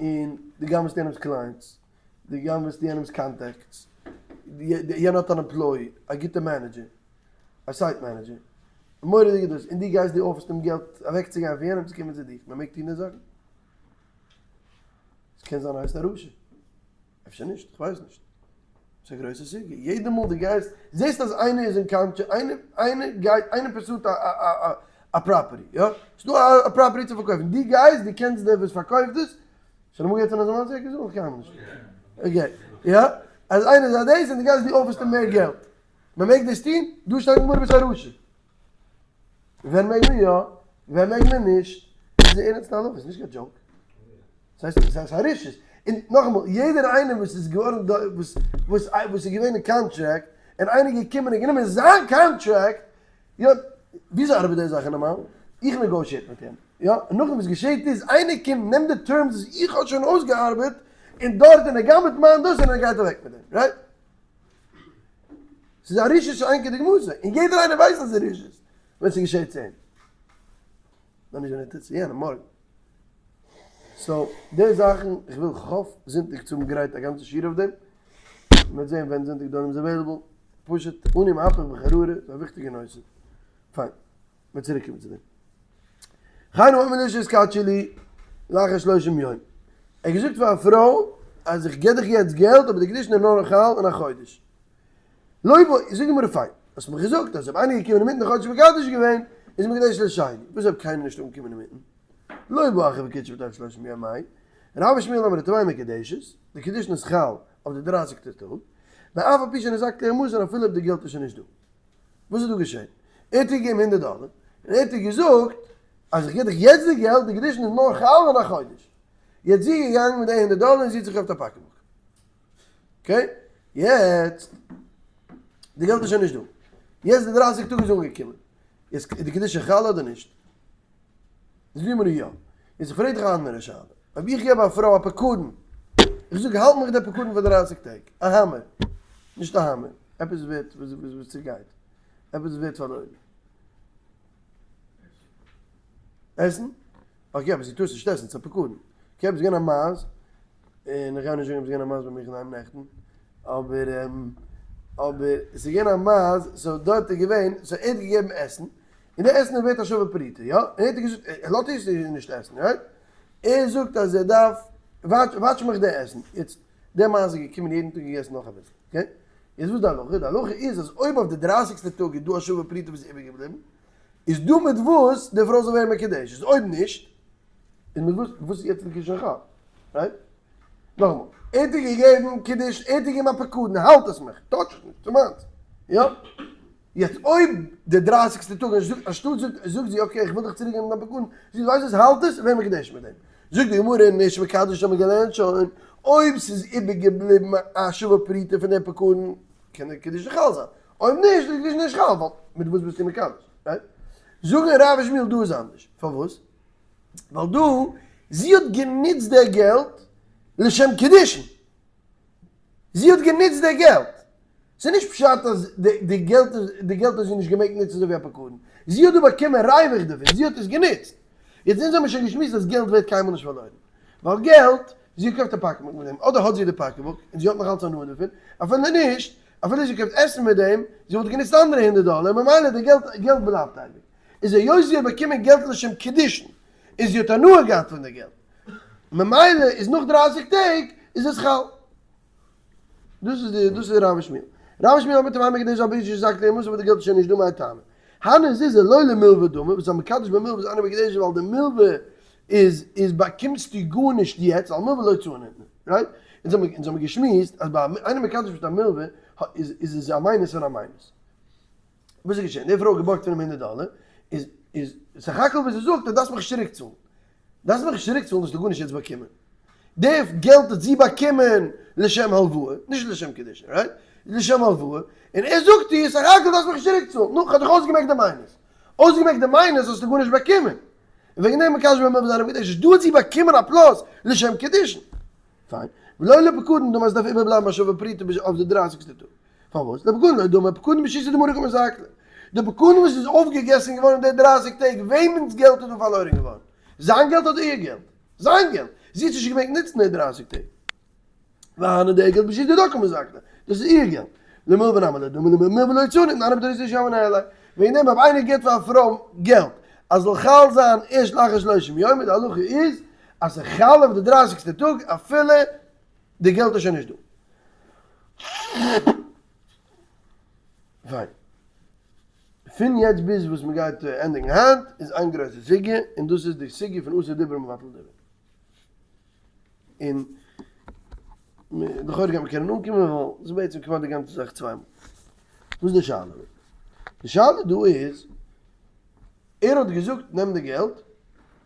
און דו גנב'סט יענעמ'ס clients, דו גנב'סט יענעמ'ס contacts, יענער האט אן employee, א גוטע manager, א site manager, מורא'דיגע דאס, און דו גייסט דו offer סט אים געלט אוועקצוגיין פון יענעם צו קומען צו דיך, מען מעג טון די זאכן? ס'קען זיין הייסט א רשע. אפשר נישט, איך ווייס נישט. ס'איז א גרויסע סוגיא. יעדע מאל דו גייסט, זעסט אז איינער איז אין contract, איינער, איינער גייט, איינער pursue ט א א א property, יא? ס'איז דא א property צו פארקויפן. דו גייסט, דו קענסט דער וואס פארקויפט עס, שוין אמאל געהערט פון אזא מעשה? איך זאג נאך קיינמאל נישט. okay, יא? אז איינער איז א דאס און דו גייסט דו offer סט אים מער געלט. מ'מעג דאס טון? דא שטייט אין גמרא ביסט א רשע. ווען מעג מען יא? ווען מעג מען נישט? איז די ערנסטע הלכה, ס'איז נישט קיין joke. ס'הייסט ס'איז א רשעות. און נאכאמאל, יעדער איינער וואס איז געווארן דא, וואס וואס וואס איז געווען אין contract, און איינער איז געקומען און גענומען זיין contract, יא, וויאזוי ארבעט די זאך נארמאל? איך negotiate מיט אים, יא, און נאכדעם וואס געשעט איז, איינער קומט נעמט די terms וואס איך האב שוין אויסגעארבעט, און דארט און ער גנב'עט מיין דאס און ער גייט אוועק מיט דעם, right? ס'איז א רשעות שאין כדוגמתו, און יעדער איינער ווייסט אז ס'איז רשעות ווען ס'געשעט צו אים. נאר נישט ווען ער טוט צו יענעם מארגן. so, די זאכן, איך וויל כ'האף זונטאג צו האבן גרייט א גאנצע שיעור אויף דעם. מ'וועט זען ווען זונטאג די עולם איז available. פשוט, אני מהפך בחררה, ס'איז א וויכטיגע נושא. פיין. מ'וועט צוריק קומען צו דעם. וכן האומר לאשה התקדשי לי לאחר שלושים יום. ער האט געזאגט פאר א פרוי אז איך גיב דיך יעצט געלט אבער די קידושין איז נאר חל אין א חודש. לא בעי, זאגט די גמרא פיין, האסט מיך געזאגט אז אויב איינער איז געקומען אינמיטן די חודש מקדש געווען איז מקדש לשני, וואס אויב קיינער נישט אנגעקומען אינמיטן? לא בעי אחר וקידשה בתוך שלושים יום מאי, רב ושמואל אמרי טמאה מקודשת, די קידושין איז חל אויף די דרייסיגסטע טאג, ואף על פי שנזקקה המזון אפילו אויב די געלט איז שוין נישט דא. וואס איז דא געשען? ער האט איר געגעבן הונדערט דאלער, און ער האט איר געזאגט אז איך גיב דיך יעצט די געלט, די קידושין איז נאר חל אין א חודש. יעצט זי איז געגאנגען מיט די הונדערט דאלער און זי האט זיך געקויפט א pocketbook. okay? יעצט, די געלט איז שוין נישט דא. יעצט די דרייסיג טאג איז אנגעקומען. יעצט איז די קידושין חל אדער נישט? זאגט די גמרא יא. יעצט איך פרעג דיך א אנדערע שאלה. אויב איך געב א פרוי א פקדון, איך זאג האלט מיך די פקדון פאר דרייסיג טעג, א האמער, נישט א האמער, עפעס ווערט וואס צעגייט, עפעס ווערט פארלוירן. עסן? okay, אבער זי טאר עס נישט עסן, ס'איז א פקדון. okay, אבער ס'איז געווען א מייז, און איך גיי נישט זאגן אויב ס'איז געווען א מייז ביי מיך אינדערהיים נעכטן, אבער אבער ס'איז געווען א מייז, so דארט איז געווען, so ער האט געגעבן עסן, און די עסן איז ווערט א שווה פרוטה, יא? און ער האט געזאגט, ער לאזט איר נישט עסן, right? ער זאגט אז ער דארף, watch מיך די עסן. יעצט, דער מייז איז געקומען יעדן טאג געגעסן נאך אביסל, okay? יעצט וואס איז די הלכה? די הלכה איז אז אויב אויף די דרייסיגסטע טאג איז דא א שווה פרוטה וואס איז איבערגעבליבן, איז דא מיט וואס די פרוי זאל ווערן מקודשת, אויב נישט, איז מיט וואס, וואס איז יעצט די קידושין חל? right? נאכאמאל, ער האט איר געגעבן קידוש, ער האט איר געגעבן א פקדון, האלט עס מיך, touch עס נישט, ס'איז מיינס, יא? יעצט אויב די דרייסיגסטע טאג אנשטאט זאגט זאגט זי okay איך וויל דיך צוריק געבן דיין פקדון, זי ווייסט וואס האלט עס, ווער מקדש מיט דעם? זאגט די גמרא נישט מקדש האט מען געלערנט שוין, אויב ס'איז איבערגעבליבן א שווה פרוטה פון די פקדון קען די קידושין חל זיין, אויב נישט איז די קידושין נישט חל ווייל מיט וואס ביסטו מקדש? right? זאגן רב ושמואל דא איז אנדערש, פארוואס? ווייל דא זי האט גענוצט די געלט לשם קידושין. זי האט גענוצט די געלט. ס'איז נישט פשט אז די געלט די געלט האט זי נישט געמעגט נוצן אזוי ווי א פקדון. זי האט דא באקומען ריווח דערפון, זי האט עס גענוצט. יעצט אונז האבן שוין געשמועסט אז געלט ווערט קיינמאל נישט פארלוירן. ווייל געלט, זי האט געקויפט א pocketbook מיט דעם, אדער האט זי די pocketbook און זי האט נאך אלץ הנאה דערפון, אפילו נישט, אפילו זי קויפט עסן מיט דעם, זי וואלט גענוצט אנדערע הונדערט דאלער, ממילא די געלט געלט בלייבט אייביג. איז היות זי האט באקומען געלט לשם קידושין, און זי האט הנאה געהאט פון די געלט, ממילא איז נאך דרייסיג טעג איז עס חל. דאס איז די דאס איז רב ושמואל. רב ושמואל האט מיט אים איינמאל געדענקט זיין ברידער זאגט אים וואס אבער די געלט איז שוין נישט דא מאי טעמא. הני זוזי לא למלוה דמי וואס איז א מקדש במלוה איז אינו מקדש ווייל די מלוה איז איז באקומסטו גארנישט יעצט ווייל מלוה לא צאן ניתנה. right? אונז האבן אונז האבן געשמועסט אז ביי איינער מקדש מיט א מלוה איז איז עס א מיינוס פון א מיינוס. וואס איז געשען? די פרוי האט געבארגט פון אים הונדערט דאלער, איז איז סך הכל וואס זי זאגט אז דארפסט מיך נישט צוריק צאלן. דארפסט מיך נישט צוריק צאלן האסטו גארנישט יעצט באקומען. די געלט האט זי באקומען לשם הלוואה, נישט לשם קידושין, right? לשם הלוואה, און ער זאגט איר סך הכל דארפסט מיך נישט צוריק צאלן, נו, כ'האב דיך אויסגעמעקט די מיינוס. אויסגעמעקט די מיינוס האסטו גארנישט באקומען. און וועגן דעם מקדש במלוה זיין מקודשת. דא האט זי באקומען א פלאס לשם קידושין. פיין. ולא לפקדון דמי אז דארף איבערבלייבן א שווה פרוטה ביז אויף די דרייסיגסטע טאג. פארוואס? לפקדון לא דמי, פקדון בשיתא דמרא קא מתקלא. די פקדון וואס איז אויפגעגעסן געווארן אין די דרייסיג טעג, וועמענס געלט איז דא פארלוירן געווארן? זיין געלט אדער איר געלט? זיין געלט! זי האט נישט געמעגט נוצן די דרייסיג טעג. והני די געלט בשיתא דידה קא מתקלא, דאס איז איר געלט. למלוה נמי לא דמי, למלוה לא הוצאה ניתנה, אנא בתרייתא שמענא עילאי. וועגן דעם אויב איינער גיבט פאר א פרוי געלט אז זאל חל זיין ערשט לאחר שלושים יום, די הלכה איז אז ס'חל אויף די דרייסיגסטע טאג אפילו די געלט איז שוין נישט דא. פיין. פון יעצט ביז וואס מ'גייט ענדיגן היינט איז איין גרויסע סוגיא, און דאס איז די סוגיא פון עשה דיבור מבטל דיבור. און לכאורה גייט מען קענען אנקומען ווייל ס'איז בעצם כמעט די גאנצע זאך צוויי מאל. וואס איז די שאלה דא? די שאלה דא איז, ער האט געזאגט נעם די געלט,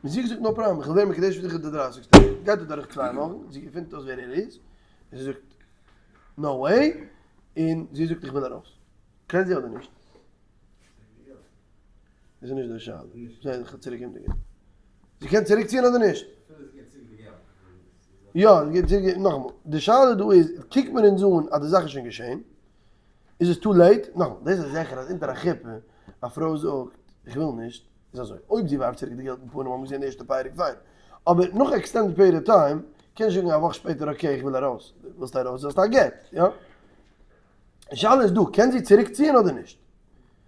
און זי האט געזאגט no problem, איך וויל ווערן מקודש מיט דיך די דרייסיגסטע, גייט אדורך צוויי וואכן, זי געפינט אויס ווער ער איז, און זי זאגט no way, און זי זאגט איך וויל ארויס. קען זי אדער נישט? דאס איז נישט די שאלה. זי קען צוריק געבן די געלט. זי קען צוריק ציען אדער נישט? יא, נאכאמאל, די שאלה דא איז, קוקט מען אונז אן אז די זאך איז שוין געשען, איז עס too late? נאכאמאל, דאס איז זיכער אז אונטער א חופה, א פרוי זאגט איך וויל נישט, איז אזוי, אויב זי ווארפט צוריק די געלט אין פנים האבן מיר געזען די ערשטע פרק פיין, אבער נאך extended period of time, קען נישט זאגן א וואך שפעטער okay איך וויל ארויס, ווילסט ארויס האסטו א גט, יא? די שאלה איז דא, קען זי צוריק ציען אדער נישט?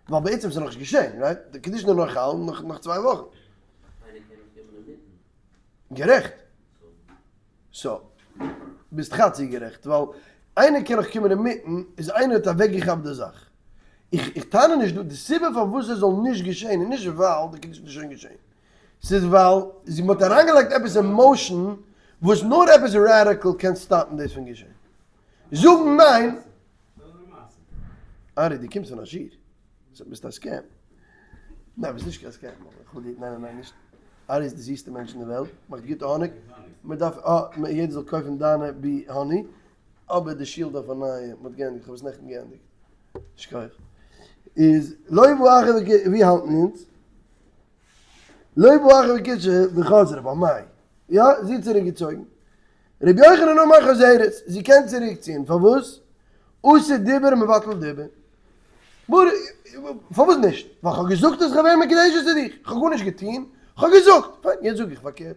ווייל בעצם איז נאכנישט געשען, right? די קידושין איז נאך חל נאך נאך צוויי וואכן. גערעכט. so, ביסט חצי גערעכט, ווייל איינער קען נאך קומען אינמיטן, איז איינער האט אוועקגעכאפט די זאך. איך איך טענה נישט דא, די סיבה פארוואס עס זאל נישט געשען איז נישט ווייל די קידושין איז שוין געשען. ס'איז ווייל זי מ'האט אריינגעלייגט עפעס אין motion וואס נאר עפעס radical קען stop ן דאס פון געשען. זאגן ניין. ארי דו קומסט פון א שיעור. ביסט א scam. ניין ביסט נישט קיין scam. איך וויל דיר ניין ניין ניין נישט. ארי איז די זיסטע מענטש אין די וועלט. מאכט גוטע האניג. מען דארף אה יעדער זאל קויפן דיינע bee honey. אבער די שול דארף א נייע. מען האט געענדיגט. איך האב עס נעכטן געענדיגט. שכוח. איז לא יבוא אחר ווי האלטן אונז? לא יבוא אחר וקידשה וחזרה במאי. יא, זי האט צוריק געצויגן. רבי יוחנן אמר חוזרת, זי קען צוריק ציען, פארוואס? עשה דיבור מבטל דיבור. פארוואס נישט? ווייל כ'האב געזאגט אז כ'ווער מקודשת צו דיך, כ'האב גארנישט געטון, כ'האב געזאגט, פיין, יעצט זאג איך פארקערט.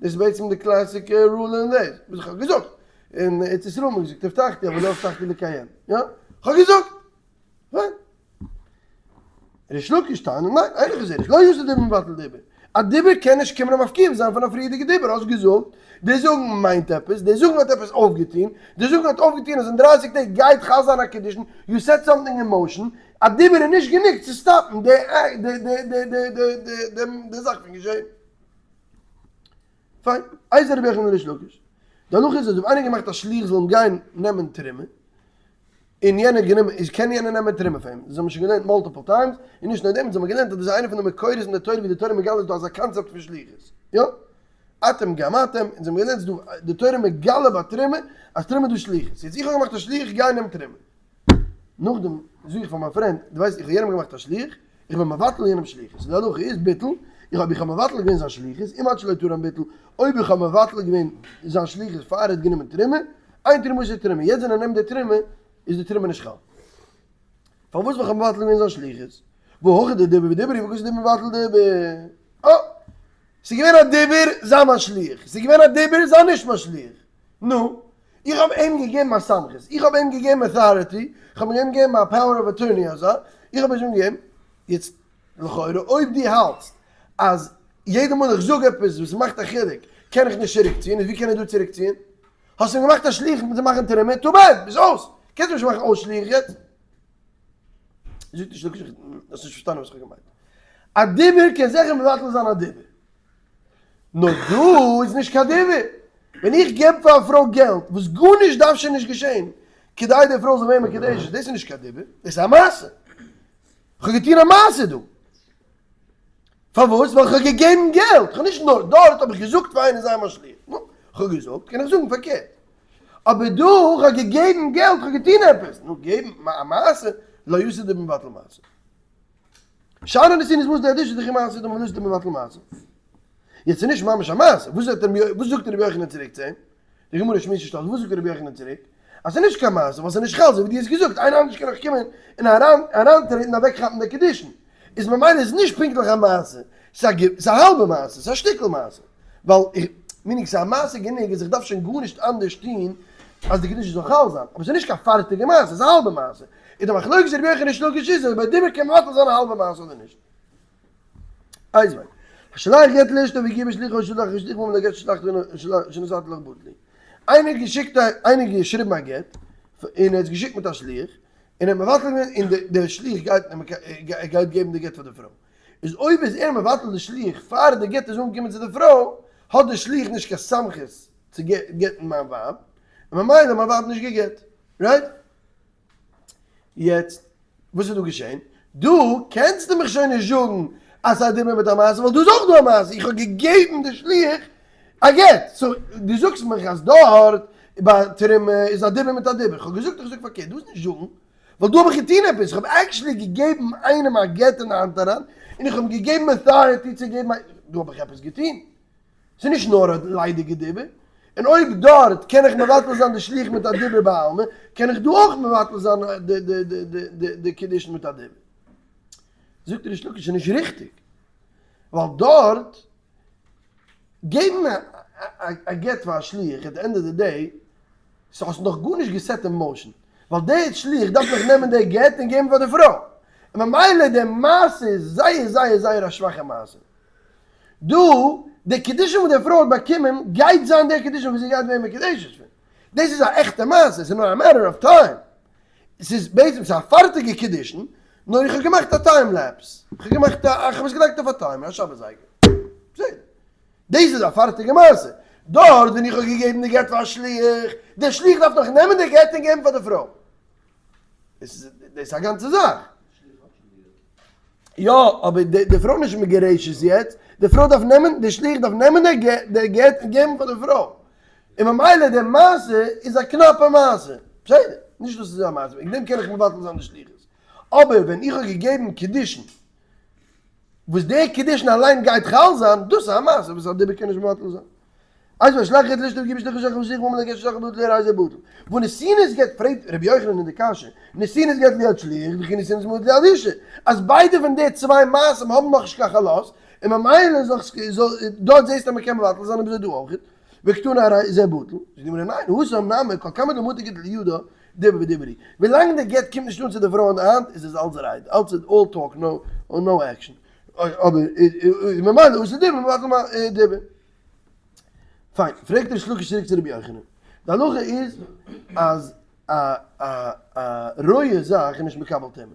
דאס איז בעצם די classic rule אין דאס, וואס איך האב געזאגט. אין ארץ ישראל האט מען געזאגט הבטחתי אבל לא הבטחתי לקיים, יא? כ'האב געזאגט! פיין. ריש לקיש טענה'ט ניין, אינו חוזרת, לא עשה דיבור מבטל דיבור. א דיבור קען נישט קומען און מפקיע זיין פון א פריערדיגע דיבור, האסט געזאגט, די זאגן מיינט עפעס, די זאגן האט עפעס אויפגעטון, די זאגן האט אויפגעטון אז אין דרייסיג טעג גייט חל זיין א קידושין, you set something in motion, א דיבור איז נישט גענוג צו stop ן די זאך פון געשען. פיין, איזהו רבי יוחנן לריש לקיש. די הלכה איז אז אויב איינער געמאכט א שליח זאל אים גיין נעמען תרומה, און יענער גענומען, איז קען יענער נעמען תרומה פאר אים, דאס האבן מיר שוין געלערנט multiple times, און נישט נאר דעם, אונז האבן געלערנט אז דאס איז איינע פון די מקורות אין די תורה ווי די תורה מגלה איז דא אזא קאנצעפט פון שליחות, יא? אתם גם אתם, אונז האבן געלערנט ס'איז דא די תורה מגלה ביי תרומה אז תרומה איז דא שליחות, יעצט איך האב געמאכט א שליח גיי נעם תרומה. נאכדעם זאג איך פאר מיין friend, דו ווייסט איך האב יענעם געמאכט א שליח, איך בין מבטל יענעמ'ס שליחות, די הלכה איז ביטול, איך האב איך האב מבטל געווען זיין שליחות, אם עד שלא תרם ביטל, אויב איך האב מבטל געווען זיין שליחות פאר ער האט גענומען תרומה, אין תרומתו תרומה, יעצט ווען ער נעמט די תרומה איז די תרומה נישט חל. פארוואס ווייל כ'האב מבטל געווען זיין שליחות? והא הכא דדיבור ודיבור הוא וקאתי דיבור מבטל דיבור. אה! ס'איז געווען א דיבור, זיי מיין שליח. ס'איז געווען א דיבור, זיי נישט מיין שליח. נו, איך האב אים געגעבן א סמכות, איך האב אים געגעבן authority, איך האב אים געגעבן א power of attorney אזא, איך האב עס אים געגעבן. יעצט, לכאורה אויב דו האלטסט אז יעדע מאל איך זאג עפעס וואס מאכט א חילוק קען איך נישט צוריקציען, איז ווי קען ער דא צוריקציען? האסט אים געמאכט א שליח צו מאכן תרומה, too bad, ביסט אויס! קענסט אים נישט מאכן אויס שליח יעצט. זאגט נישט לוקח, האסט נישט פארשטאנען וואס איך האב געמיינט. א דיבור קען זיכער מבטל זיין א דיבור. נאר דא איז נישט קיין דיבור. ווען איך געב פאר א פרוי געלט וואס גארנישט דארף שוין נישט געשען כדי די פרוי זאל ווערן מקודשת, דאס איז נישט קיין דיבור, דאס איז א מעשה. איך האב געטון א מעשה דא. פארוואס? ווייל איך האב געגעבן געלט. איך האב נישט נאר, דארט האב איך געזאגט פאר איינער זיי מיין שליח. נו, איך האב געזאגט, קען איך זאגן פארקערט. אבער דא, איך האב געגעבן געלט, איך האב געטון עפעס. נו, געבן א מעשה, לא יעשה דיבור מבטל מעשה. שאר הנתינות מוז דער דיש דכי מעשה דמ ולא יעשה דיבור מבטל מעשה. יעצט איז נישט ממש א מעשה. וואס זאגט רבי יוחנן צוריק צו אים? די גמרא שמועסט נישט אויס. וואס זאגט רבי יוחנן צוריק? אז ס'איז נישט קיין מעשה, ווייל ס'איז נישט חל, אזוי ווי דו האסט געזאגט, איינער אנדערש קען נאך קומען און אריינטרעטן און אוועקכאפן די קידושין. איז ממילא איז נישט פונקטליך א מעשה, ס'איז א האלבע מעשה, ס'איז א שטיקל מעשה. ווייל איך, meaning ס'איז א מעשה גענוג אז איך דארף שוין גארנישט אנדערש טון אז די קידושין זאל חל זיין. אבער ס'איז נישט קיין פארטיגע מעשה, ס'איז א האלבע מעשה. איז די מחלוקת רבי יוחנן ריש לקיש איז אויב א דיבור קען מבטל זיין א האלבע מעשה אדער נישט. איז השולח גט לאשתו והגיע בשליחו שלח שליח ואמר לה גט ששלחת שנתתי לך בטל הוא. איינער האט געשיקט א איינער האט געשריבן א גט און ער האט עס געשיקט מיט א שליח און ער האט מבטל געווען און דער שליח גייט גייט געבן די גט פאר די פרוי איז אויב איז ער מבטל די שליח פאר די גט איז אנגעקומען צו די פרוי האט די שליח נישט קיין סמכות צו גט'ן מיין ווייב און ממילא מיין ווייב נישט גע'גט right? יעצט וואס איז דא געשען? דא קענסטו מיך שוין נישט זאגן אז ס'איז א דיבור מיט א מעשה, ווייל דא איז אויך דא א מעשה, איך האב געגעבן די שליח א גט, so דו זאגסט מיך אז דארט ביי תרומה איז א דיבור מיט א דיבור, איך האב געזאגט איך זאג פארקערט, דא איז נישט זאגן, ווייל דא האב איך געטון עפעס, איך האב actually געגעבן איינעם א גט אין די האנט אריין, און איך האב אים געגעבן authority צו געבן א, דא האב איך עפעס געטון. ס'איז נישט נאר א ליידיגע דיבור, און אויב דארט קען איך מבטל זיין די שליח מיט א דיבור בעלמא, קען איך דא אויך מבטל זיין די קידושין מיט א דיבור. זאגט ריש לקיש ס'איז נישט ריכטיג, ווייל דארט געבן א גט פאר א שליח at the end of the day, so האסט נאך גארנישט גע set אין motion, ווייל דער שליח דארף נאך נעמען די גט און געבן פאר די פרוי, און ממילא די מעשה איז זייער זייער זייער א שוואכע מעשה. דא, די קידושין וואס די פרוי האט באקומען גייט זיין די קידושין וואס זי גייט ווערן מקודשת פון. דאס איז א עכטע מעשה, עס איז נאר א matter of time. עס איז בעצם ס'איז א פארטיגע קידושין, נאר איך האב געמאכט א time lapse. איך האב געמאכט א, איך האב עס געלייגט אויף א timer, א שבת זייגער. בסדר. דאס איז א פארטיגע מעשה. דארט ווען איך האב געגעבן די גט פאר א שליח, דער שליח דארף נאך נעמען די גט און געבן פאר די פרוי. דאס איז א גאנצע זאך. יא, אבער די פרוי נישט מגורשת יעצט, די פרוי דארף נעמען, די שליח דארף נעמען די גט און געבן פאר די פרוי. און ממילא די מעשה איז א קנאפע מעשה. בסדר, נישט דאס איז א מעשה, וועגן דעם קען איך מבטל זיין די שליחות. אבער ווען איך האב געגעבן קידושין, וואס די קידושין אליין גייט חל זיין, דאס איז א מעשה וואס א דיבור קען נישט מבטל זיין. אז והשולח גט לאשתו והגיע בשליחו שלח שליח ואמר לה הגט ששלחתי בטל לי הרי זה בטל. ונתינת גט פרעגט רבי יוחנן אין די קשיא, נתינת גט ליד שליח וכי נתינת מעות ליד אישה, אז ביידע פון די צוויי מעשים האבן נאכנישט קיין חלות, און ממילא זאל דארט זעסטו אז מ'קען מבטל זיין און אזוי דא אויך, וקתני הרי זה בטל, זאגט די גמרא ניין, התם נמי כל כמה דמטי גיטא לידה דיבור ודיבור הוא, ווילאנג די גט קומט נישט אן צו די פרוי אין די האנט איז עס אלץ רייד, אלץ איז all talk no action, אבער ממילא אסור דיבור מבטל דיבור. פיין, פרעגט ריש לקיש צוריק צו רבי יוחנן, די הלכה איז אז א א א רויע זאך איז נישט מקבל טומאה,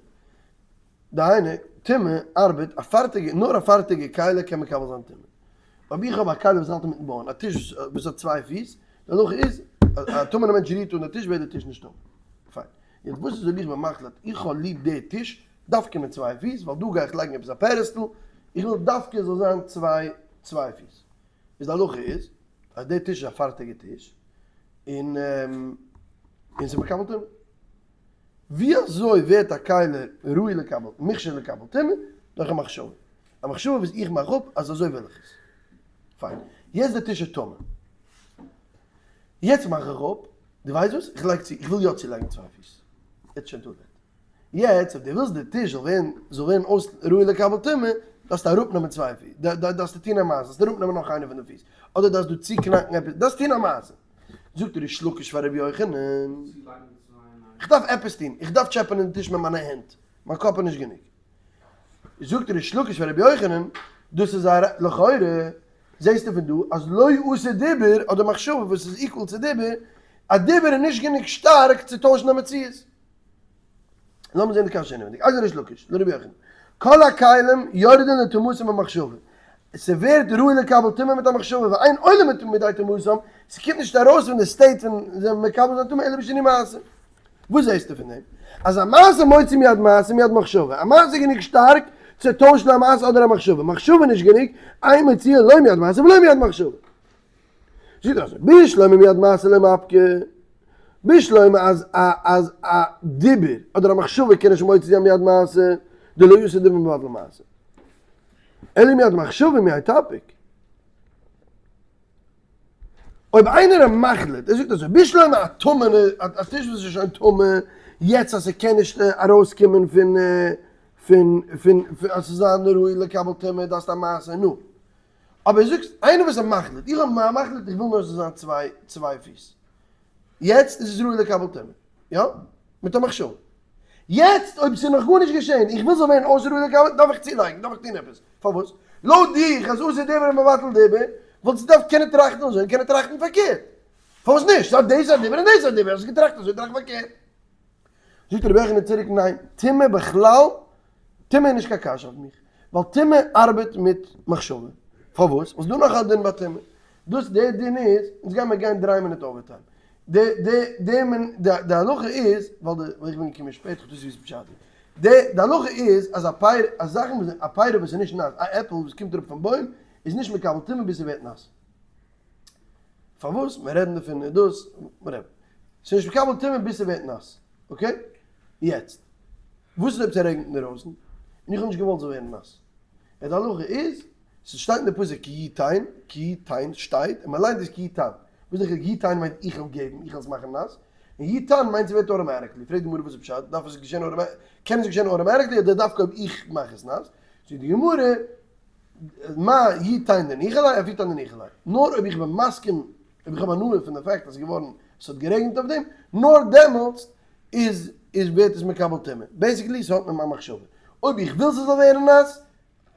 דהיינו, טומאה ארבעט א פארטיגע, נאר א פארטיגע כלי קען מקבל זיין טומאה. אויב איך האב א כלי וואס האלט אינמיטן בויען, א טיש וואס האט צוויי פיס, די הלכה איז אז א טמא'נע מענטש רירט אן די טיש ווערט די טיש נישט טמא. פיין. יעצט וואס איז אויב איך בין מחליט איך האב ליב די טיש דווקא מיט צוויי פיס, ווייל דא גיי איך לייגן עפעס א pedestal, איך וויל דווקא עס זאל זיין צוויי צוויי פיס. איז די הלכה איז אז די טיש איז א פארטיגע טיש, און און ס'איז מקבל טומאה. ווי אזוי ווערט א כלי ראוי לקבל, מוכשר לקבל טומאה? דורך א מחשבה. א מחשבה וואס איך מאך אפ אז אזוי וויל איך עס. פיין. יעצט די טיש איז טמא. יעצט מאך איך אפ. דו ווייסט וואס? איך לייג צו, איך וויל יא צולייגן צוויי פיס. יעצט שוין too late. יעצט אויב דו ווילסט די טיש זאל ווערן זאל ווערן אויס ראוי לקבל טומאה, דארפסטו אראפנעמען צוויי פיס, דארפסטו טון א מעשה, דארפסטו אראפנעמען נאך איינע פון די פיס, אדער דארפסט דא צוקנאקן עפעס, דארפסט טון א מעשה. זאגט ריש לקיש פאר רבי יוחנן, איך דארף עפעס טון, איך דארף טשעפענען די טיש מיט מיינע הענט, מיין קאפ איז נישט גענוג. זאגט ריש לקיש פאר רבי יוחנן, דאס איז א לכאורה זעסטו פון דא אז לא עשה דיבור אדער מחשבה וואס איז equal צו דיבור, א דיבור איז נישט גענוג שטארק צו טוישן א מציאות. לאמיר זען די קשיא אינעווייניג. איזהו ריש לקיש, לרבי יוחנן. כל הכלים יורדין לטומאתם במחשבה. ס'ווערט ראוי לקבל טומאה מיט א מחשבה, ואין עולין מידי טומאתם, ס'קומט נישט ארויס פון די state פון זיי מקבל זיין טומאה אלא בשינוי מעשה. וואס זעסטו פון דעם? אז א מעשה מוציא מיד מעשה מיד מחשבה, א מעשה איז גענוג שטארק צו טוישן א מעשה אדער א מחשבה, מחשבה נישט גענוג, אין מוציאה לא מיד מעשה ולא מיד מחשבה. זאגט ער אזוי, בשלמא מיד מעשה לא מפקא, בשלמא אז א אז א דיבור אדער א מחשבה קען נישט מוציא זיין מיד מעשה, דלא אתי דיבור מבטל מעשה. אלא מיד מחשבה מאי תפיק. אויב איינער איז מחליט, ער זאגט אזוי, בשלמא א טמא'נע, א טיש וואס איז שוין טמא, יעצט אז ס'קען נישט ארויסקומען פון פון פון אז ס'זאל זיין ראוי לקבל טומאה דארפסטו א מעשה, נו. אבער זאגסט איינער וואס איז מחליט, איך האב מחליט איך וויל נאר ס'זאל זיין צוויי צוויי פיס, יעצט איז עס ראוי לקבל טומאה, יא? מיט א מחשבה. יעצט אויב ס'איז נאך גארנישט געשען, איך וויל ס'זאל ווערן אויס ראוי לקבל, דארף איך צולייגן, דארף איך טון עפעס. פארוואס? לויט דיך אז אסור דיבור מבטל דיבור, וואלטסטו געדארפט קענען טראכטן אזוי און קענען טראכטן פארקערט. פארוואס נישט? זאג דאס איז א דיבור און דאס איז א דיבור, האסט געטראכט אזוי טראכט פארקערט. זאגט רבי יוחנן צוריק ניין, טומאה בכלל, טומאה איז נישט קיין קשיא אויף מיך, ווייל טומאה ארבעט מיט מחשבה. פארוואס? ווייל ס'דא נאך א דין ביי טומאה. דאס דער דין איז, אונז גיימער גיין דריי מינוט overtime. די די די די הלכה איז, ווייל די ווייל איך בין געקומען שפעט, איך האב דאס געוואוסט בשעתו. די די הלכה איז אז א פרי אז זאכן וואס א פרי וואס איז נישט נאס, א עפל וואס קומט אראפ פון בוים איז נישט מקבל טומאה ביז ס'ווערט נאס. פארוואס? מיר רעדן דערפון איז דאס, whatever. ס'איז נישט מקבל טומאה ביז ס'ווערט נאס. okay? יעצט, וואס איז אויב ס'רעגנט אינדערויסן און איך האב נישט געוואלט ס'זאל ווערן נאס? די הלכה איז, ס'שטייט אין די פסוק כי יתן, כי יתן שטייט, און מ'ליינט עס כי יתן. וואס איז די חילוק? יתן מיינט איך וועל געבן, איך וועל עס מאכן נאס, און יתן מיינט ס'ווערט automatically. פרעגט די גמרא וואס איז פשט? דארף עס געשען automatically? קען עס געשען automatically אדער דווקא אויב איך מאך עס נאס? זאגט די גמרא, מה יתן דניחא ליה אף יתן דניחא ליה. נאר אויב איך בין מסכים, אויב איך האב הנאה פון די fact אז ס'איז געווארן, ס'האט גערעגנט אויף דעם, נאר דעמאלטס איז איז ווערט עס מקבל טומאה. basically ס'האט מיט מיין מחשבה. אויב איך וויל ס'זאל ווערן נאס,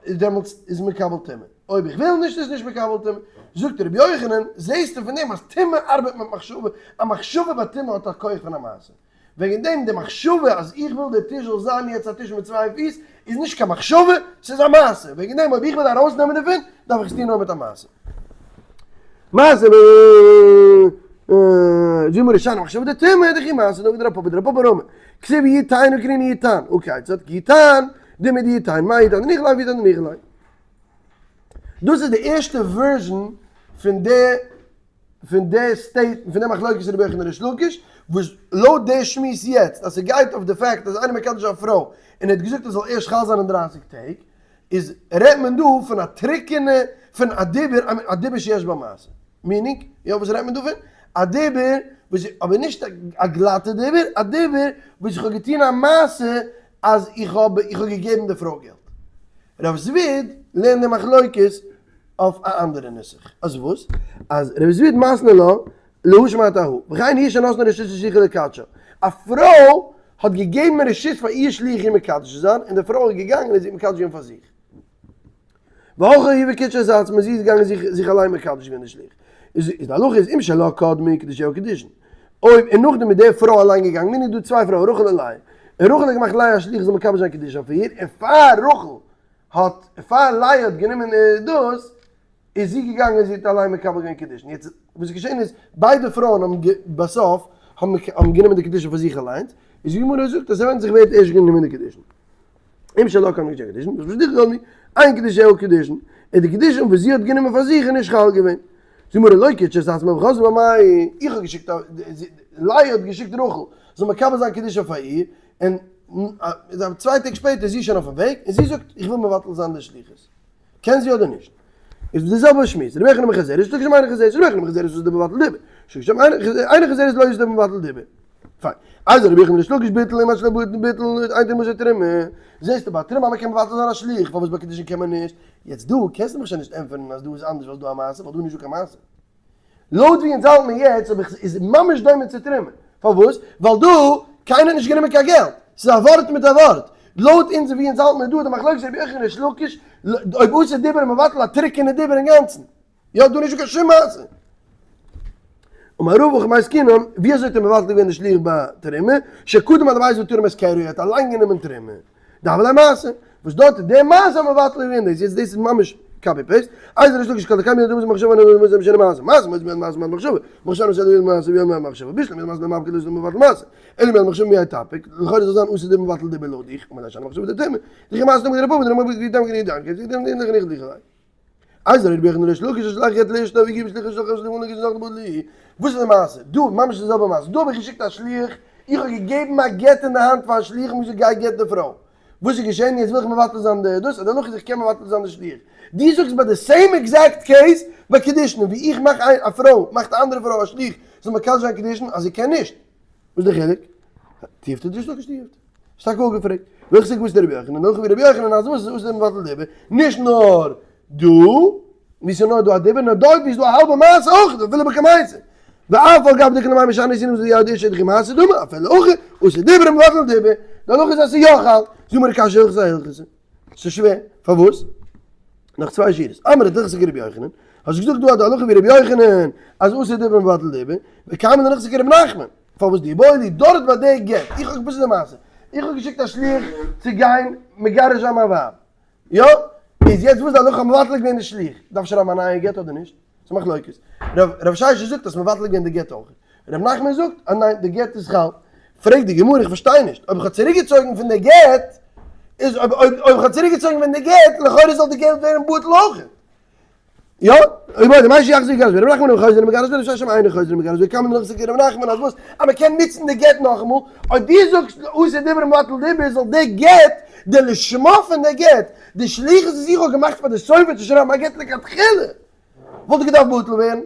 איז דעמאלטס איז מקבל טומאה, אויב איך וויל נישט איז נישט מקבל טומאה, זאגט רבי יוחנן, זעסטו פון דעם אז טומאה ארבעט מיט מחשבה, א מחשבה ביי טומאה האט א כח פון א מעשה, וועגן דעם די מחשבה אז איך וויל דער טיש זאל זיין יעצט א טיש מיט צוויי פיס, איז נישט קיין מחשבה, ס'איז א מעשה, וועגן דעם אויב איך וויל ארויסנעמען דערפון, דארף איך עס טון נאר מיט א מעשה. מעשה ב זו מרשנה מחשבה דטומאה דכי מעשה דוד רפא בדרפא ברמי כתיב יתן וקריני יתן וכיצד כי יתן דמי דיתן מה יתן דניחא ליה ויתן דניחא ליה. דאס איז די ערשטע version פון די פון די state פון די מחלוקת רבי יוחנן ריש לקיש וואס לויט די שמועס יעצט אז ס'גייט אויף די fact אז איינער מקדש א פרוי און ער האט געזאגט עס זאל ערשט חל זיין אין דרייסיג טעג איז רעדט מען דא פון א טרוקענע פון א דיבור א דיבור שיש בו מעשה meaning יא וואס רעדט מען דא פון? א דיבור וואס אבער נישט א גלאטע דיבור א דיבור וואס איך האב געטון א מעשה אז איך האב איך האב געגעבן די פרוי געלט. רב זביד לערנט די מחלוקת אויף א אנדערע נוסח. אז וואס? אז רב זביד מתני לה להא שמעתא אהא וכן היא שנתנה רשות לשליחה לקדשה. א פרוי האט געגעבן רשות פאר איר שליח איר מקדש צו זיין און די פרוי איז געגאנגען און זי האט מקדש געווען פאר זיך. והלכה היא וקידשה את עצמה, זי איז געגאנגען זיך זיך אליין מקדש געווען די שליח. איז איז די הלכה איז אם שלה קדמו קידושיה קידושין. אויב און נאכדעם איז די פרוי אליין געגאנגען, מיינט דא צוויי פרויען רחל און לאה, און רחל האט געמאכט לאה א שליח זאל מקבל זיין קידושין פון איר, און פאר רחל האט פאר לאה האט גענומען דאס, איז זי געגאנגען און זי האט אליין מקבל געווען קידושין. יעצט וואס איז געשען איז, ביידע פרויען האבן בסוף האבן האבן גענומען די קידושין פאר זיך אליינס, איז די גמרא זאגט אז ס'ווענדט זיך ווער האט ערשט גענומען די קידושין. אם שלה קדמו קידושיה קידושין, דאס וואס דיך אין קידושיה קידושין, איז די קידושין וואס זי האט גענומען פאר זיך איז נישט חל געווען. זאגט די גמרא לא קידשה את עצמה וחזרה בה מאי, איך האב געשיקט א, לאה האט געשיקט רחל זאל מקבל זיין קידושין פאר איר, און צוויי טעג שפעטער איז זי שוין אויפן וועג, און זי זאגט איך וויל מבטל זיין די שליחות. קען זי אדער נישט? איז די זעלבע שמועס, רבי יוחנן מחזרת, ריש לקיש מיינען חזרת, רבי יוחנן מחזרת איז די מבטל דיבור. אינה חוזרת לא אתא דיבור מבטל דיבור. פיין. אלזא רבי יוחנן ריש לקיש ביטל און משל בוטן ביטל אין תרומה תרומה. זעסטו ביי תרומה אז מ'קען מבטל זיין א שליח פארוואס ביי קידושין קען מען נישט? יעצט דא קענסטו מיך שוין נישט ענטפערן אז דא איז אנדערש ווייל ס'דא א מעשה ווייל דא איז נישטא קיין מעשה. לויט ווי אונז האלט מיר יעצט האב איך איז ממש דומה צו תרומה. פארוואס? ווייל דא קיינער האט נישט גענומען קיין געלט. ס'איז א ווארט מיט א ווארט. לויט אונז ווי אונז האלט מיר דא די מחלוקת רבי יוחנן ריש לקיש אויב אתא דיבור מבטל א טרוקענע דיבור אינגאנצן. יא דא נישטא קיין שום מעשה. אמר רבא הכא במאי עסקינן, ווי אזוי האט ער מבטל געווען די שליח ביי תרומה, שקדם עד הבית ותרם את קרו, ער האט אליין גענומען תרומה, דהוה ליה מעשה, וואס דארט איז די מעשה מבטל געווען דאס, יעצט דאס איז ממש copy paste, איזהו ריש לקיש כל דקיימא לן דתרומה מחשבה אנא דמותא משנה מעשה, מעשה מוציא מיד מעשה מיד מחשבה, מחשבה נושא מיד מעשה מיד מחשבה, בשלמא מיד מעשה דמפקא דאס איז מבטל מעשה, אלא מיד מחשבה מיהא תפיק, לכאורה זאל זיין אתא דיבור מבטל דיבור לויט דיך, אמר ליה שאני מחשבה דתרומה, דכי מעשה דמגדיר רבא ודרמא גדיר דמגדיר ידען, איזהו רבי יוחנן ריש לקיש השולח גט לאשתו והגיע בשליחות שלח שלח און געזאגט בו לי וואס איז די מעשה דא ממש די זעלבע מעשה דא האב איך געשיקט א שליח איך האב געגעבן א גט אין די האנט פאר א שליח און געזאגט גיי גט די פרוי וואס איז געשען יעצט וויל איך מבטל זיין די דאס די הלכה איז איך קען מבטל זיין די שליח דו זאגסט ביי די same exact case ביי קידושין ווי איך מאך א פרוי מאכט א אנדערע פרוי א שליח זאל מקדש זיין קידושין אז זי קען נישט וואס איז די חילוק? תיובתא דריש לקיש תיובתא. שטארק אפגעפרעגט. והלכתא כוותיה דרבי יוחנן, הלכה ווי רבי יוחנן אז וואס איז אסור מבטל דיבור, נישט נאר דא, ווי ס'איז נאר דא א דיבור, נאר דארט ווי ס'איז דא א האלבע מעשה אויך, אפילו בקמייתא. ואף על גב דאיכא למאי משני עשינו זו יד איש דכי מעשה דמי, אפילו הכי, אסור דיבור ומבטל דיבור. די הלכה איז אז ס'איז יא חל. זאג מיר קשיא הלכתא אהלכתא. ס'איז שווער. פארוואס? נאך צוויי שורות. אמרת הלכתא כרבי יוחנן. האסט געזאגט דא אז די הלכה ווי רבי יוחנן אז אסור דיבור מבטל דיבור. וקיימא לן הלכתא כרבי נחמן. פארוואס דאיבעיא להו דארט ביי די גט? איך האב וואס איז די מעשה? איך האב געשיקט א שליח צו גיין מגרש זיין מיין ווייב. יא? איז יעצט וואס די הלכה מבטל געווען די שליח? דארף שרייבן א נייע גט אדער נישט? ס'איז מחלוקת. רב ששת זאגט אז מבטל געווען די גט אויך. רב נחמן זאגט אז ניין די גט איז חל. פרעגט די גמרא איך פארשטיי נישט, אויב איך האב צוריקגעצויגן פון די גט, איז אויב אויב אויב איך האב צוריקגעצויגן פון די גט, לכאורה זאל די גט ווערן בטל אויך. יא? אויב אויב מיינסטו יחזור יגרש רב נחמן אינו חוזר ומגרש ורב ששת אינו חוזר ומגרש וכמה דנכסי כרב נחמן אז וואס? אז מען קען נוצן די גט נאכאמאל, אויב דו זאגסט אתא דיבור מבטל דיבור זאל די גט, די לשמה פון די גט, די שליחות וואס איך האב געמאכט פאר די סופר צו שרייבן א גט לכתחילה, וואלט געדארפט בטל ווערן.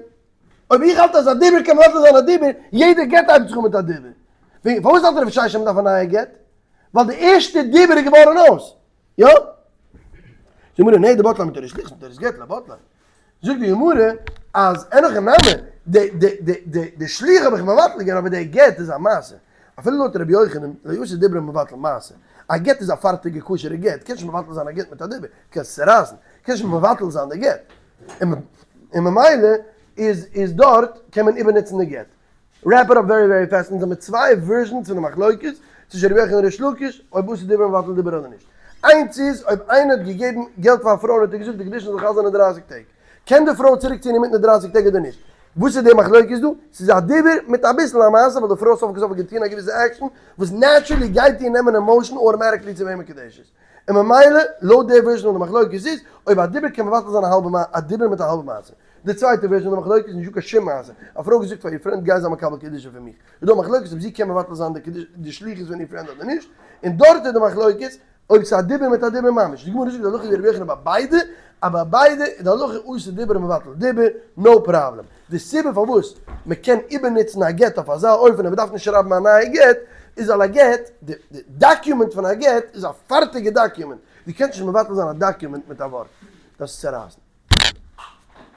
אויב איך האלט אז א דיבור קען מבטל זיין א דיבור, יעדע גט הייבט זיך אן מיט א דיבור. פארוואס האלט רב ששת אז מען דארף א נייע גט? ווייל די ערשטע דיבור איז געווארן אויס. יא? זאגט די גמרא, נע דבטלה מתורת שליחות מתורת גט לא בטלה. זאגט די גמרא אז אין הכי נמי, די די די די די שליח האב איך מבטל געווען אבער די גט איז א מעשה. אפילו לויט רבי יוחנן, לא אתא דיבור מבטל מעשה. א גט איז א פארטיגע כשר'ע גט, קענסט נישט מבטל זיין א גט מיט א דיבור, קענסט צערייסן, קענסט נישט מבטל זיין די גט. און ממילא איז איז דארט קען מען איבערנוצן די גט. Wrap it up very very fast, אונז האמיר צוויי versions פון די מחלוקת צווישן רבי יוחנן און ריש לקיש אויב אתא דיבור מבטל דיבור אדער נישט. איינס איז אויב איינער האט געגעבן געלט פאר א פרוי און האט איר געזאגט די קידושין זאל חל זיין אין דרייסיג טעג, קען די פרוי צוריק ציען אינמיטן די דרייסיג טעג אדער נישט? וואס איז די מחלוקת דא? ס'איז א דיבור מיט אביסל א מעשה ווייל די פרוי האט סוף כל סוף געטון א געוויסע action וואס naturally גייט איר נעמען emotion automatically צו ווערן מקודשת. און ממילא לויט די version פון די מחלוקת איז אויב א דיבור קען מבטל זיין א האלבע א דיבור מיט א האלבע מעשה. די צווייטע version פון די מחלוקת איז נישטא קיין שום מעשה. א פרוי האט געזאגט פאר איר friend גיי זיי מקבל קידושין פון מיך. איז דא א מחלוקת אויב זי קען מבטל זיין די שליחות פון איר friend אדער נישט. און דארט איז די מחלוקת אויב ס'איז א דיבור מיט א דיבור ממש. די גמרא זאגט די הלכה איז ווי רבי יוחנן ביי ביידע, אז ביי ביידע איז די הלכה אתא דיבור מבטל דיבור, no problem. די סיבה פארוואס מ'קען איבערנוצן א גט אויף אזא אופן אז מ'דארף נישט שרייבן א נייע גט, איז ווייל א גט, די document פון א גט איז א פארטיגע document, דו קענסט נישט מבטל זיין א document מיט א ווארט, דארפסט עס צערייסן.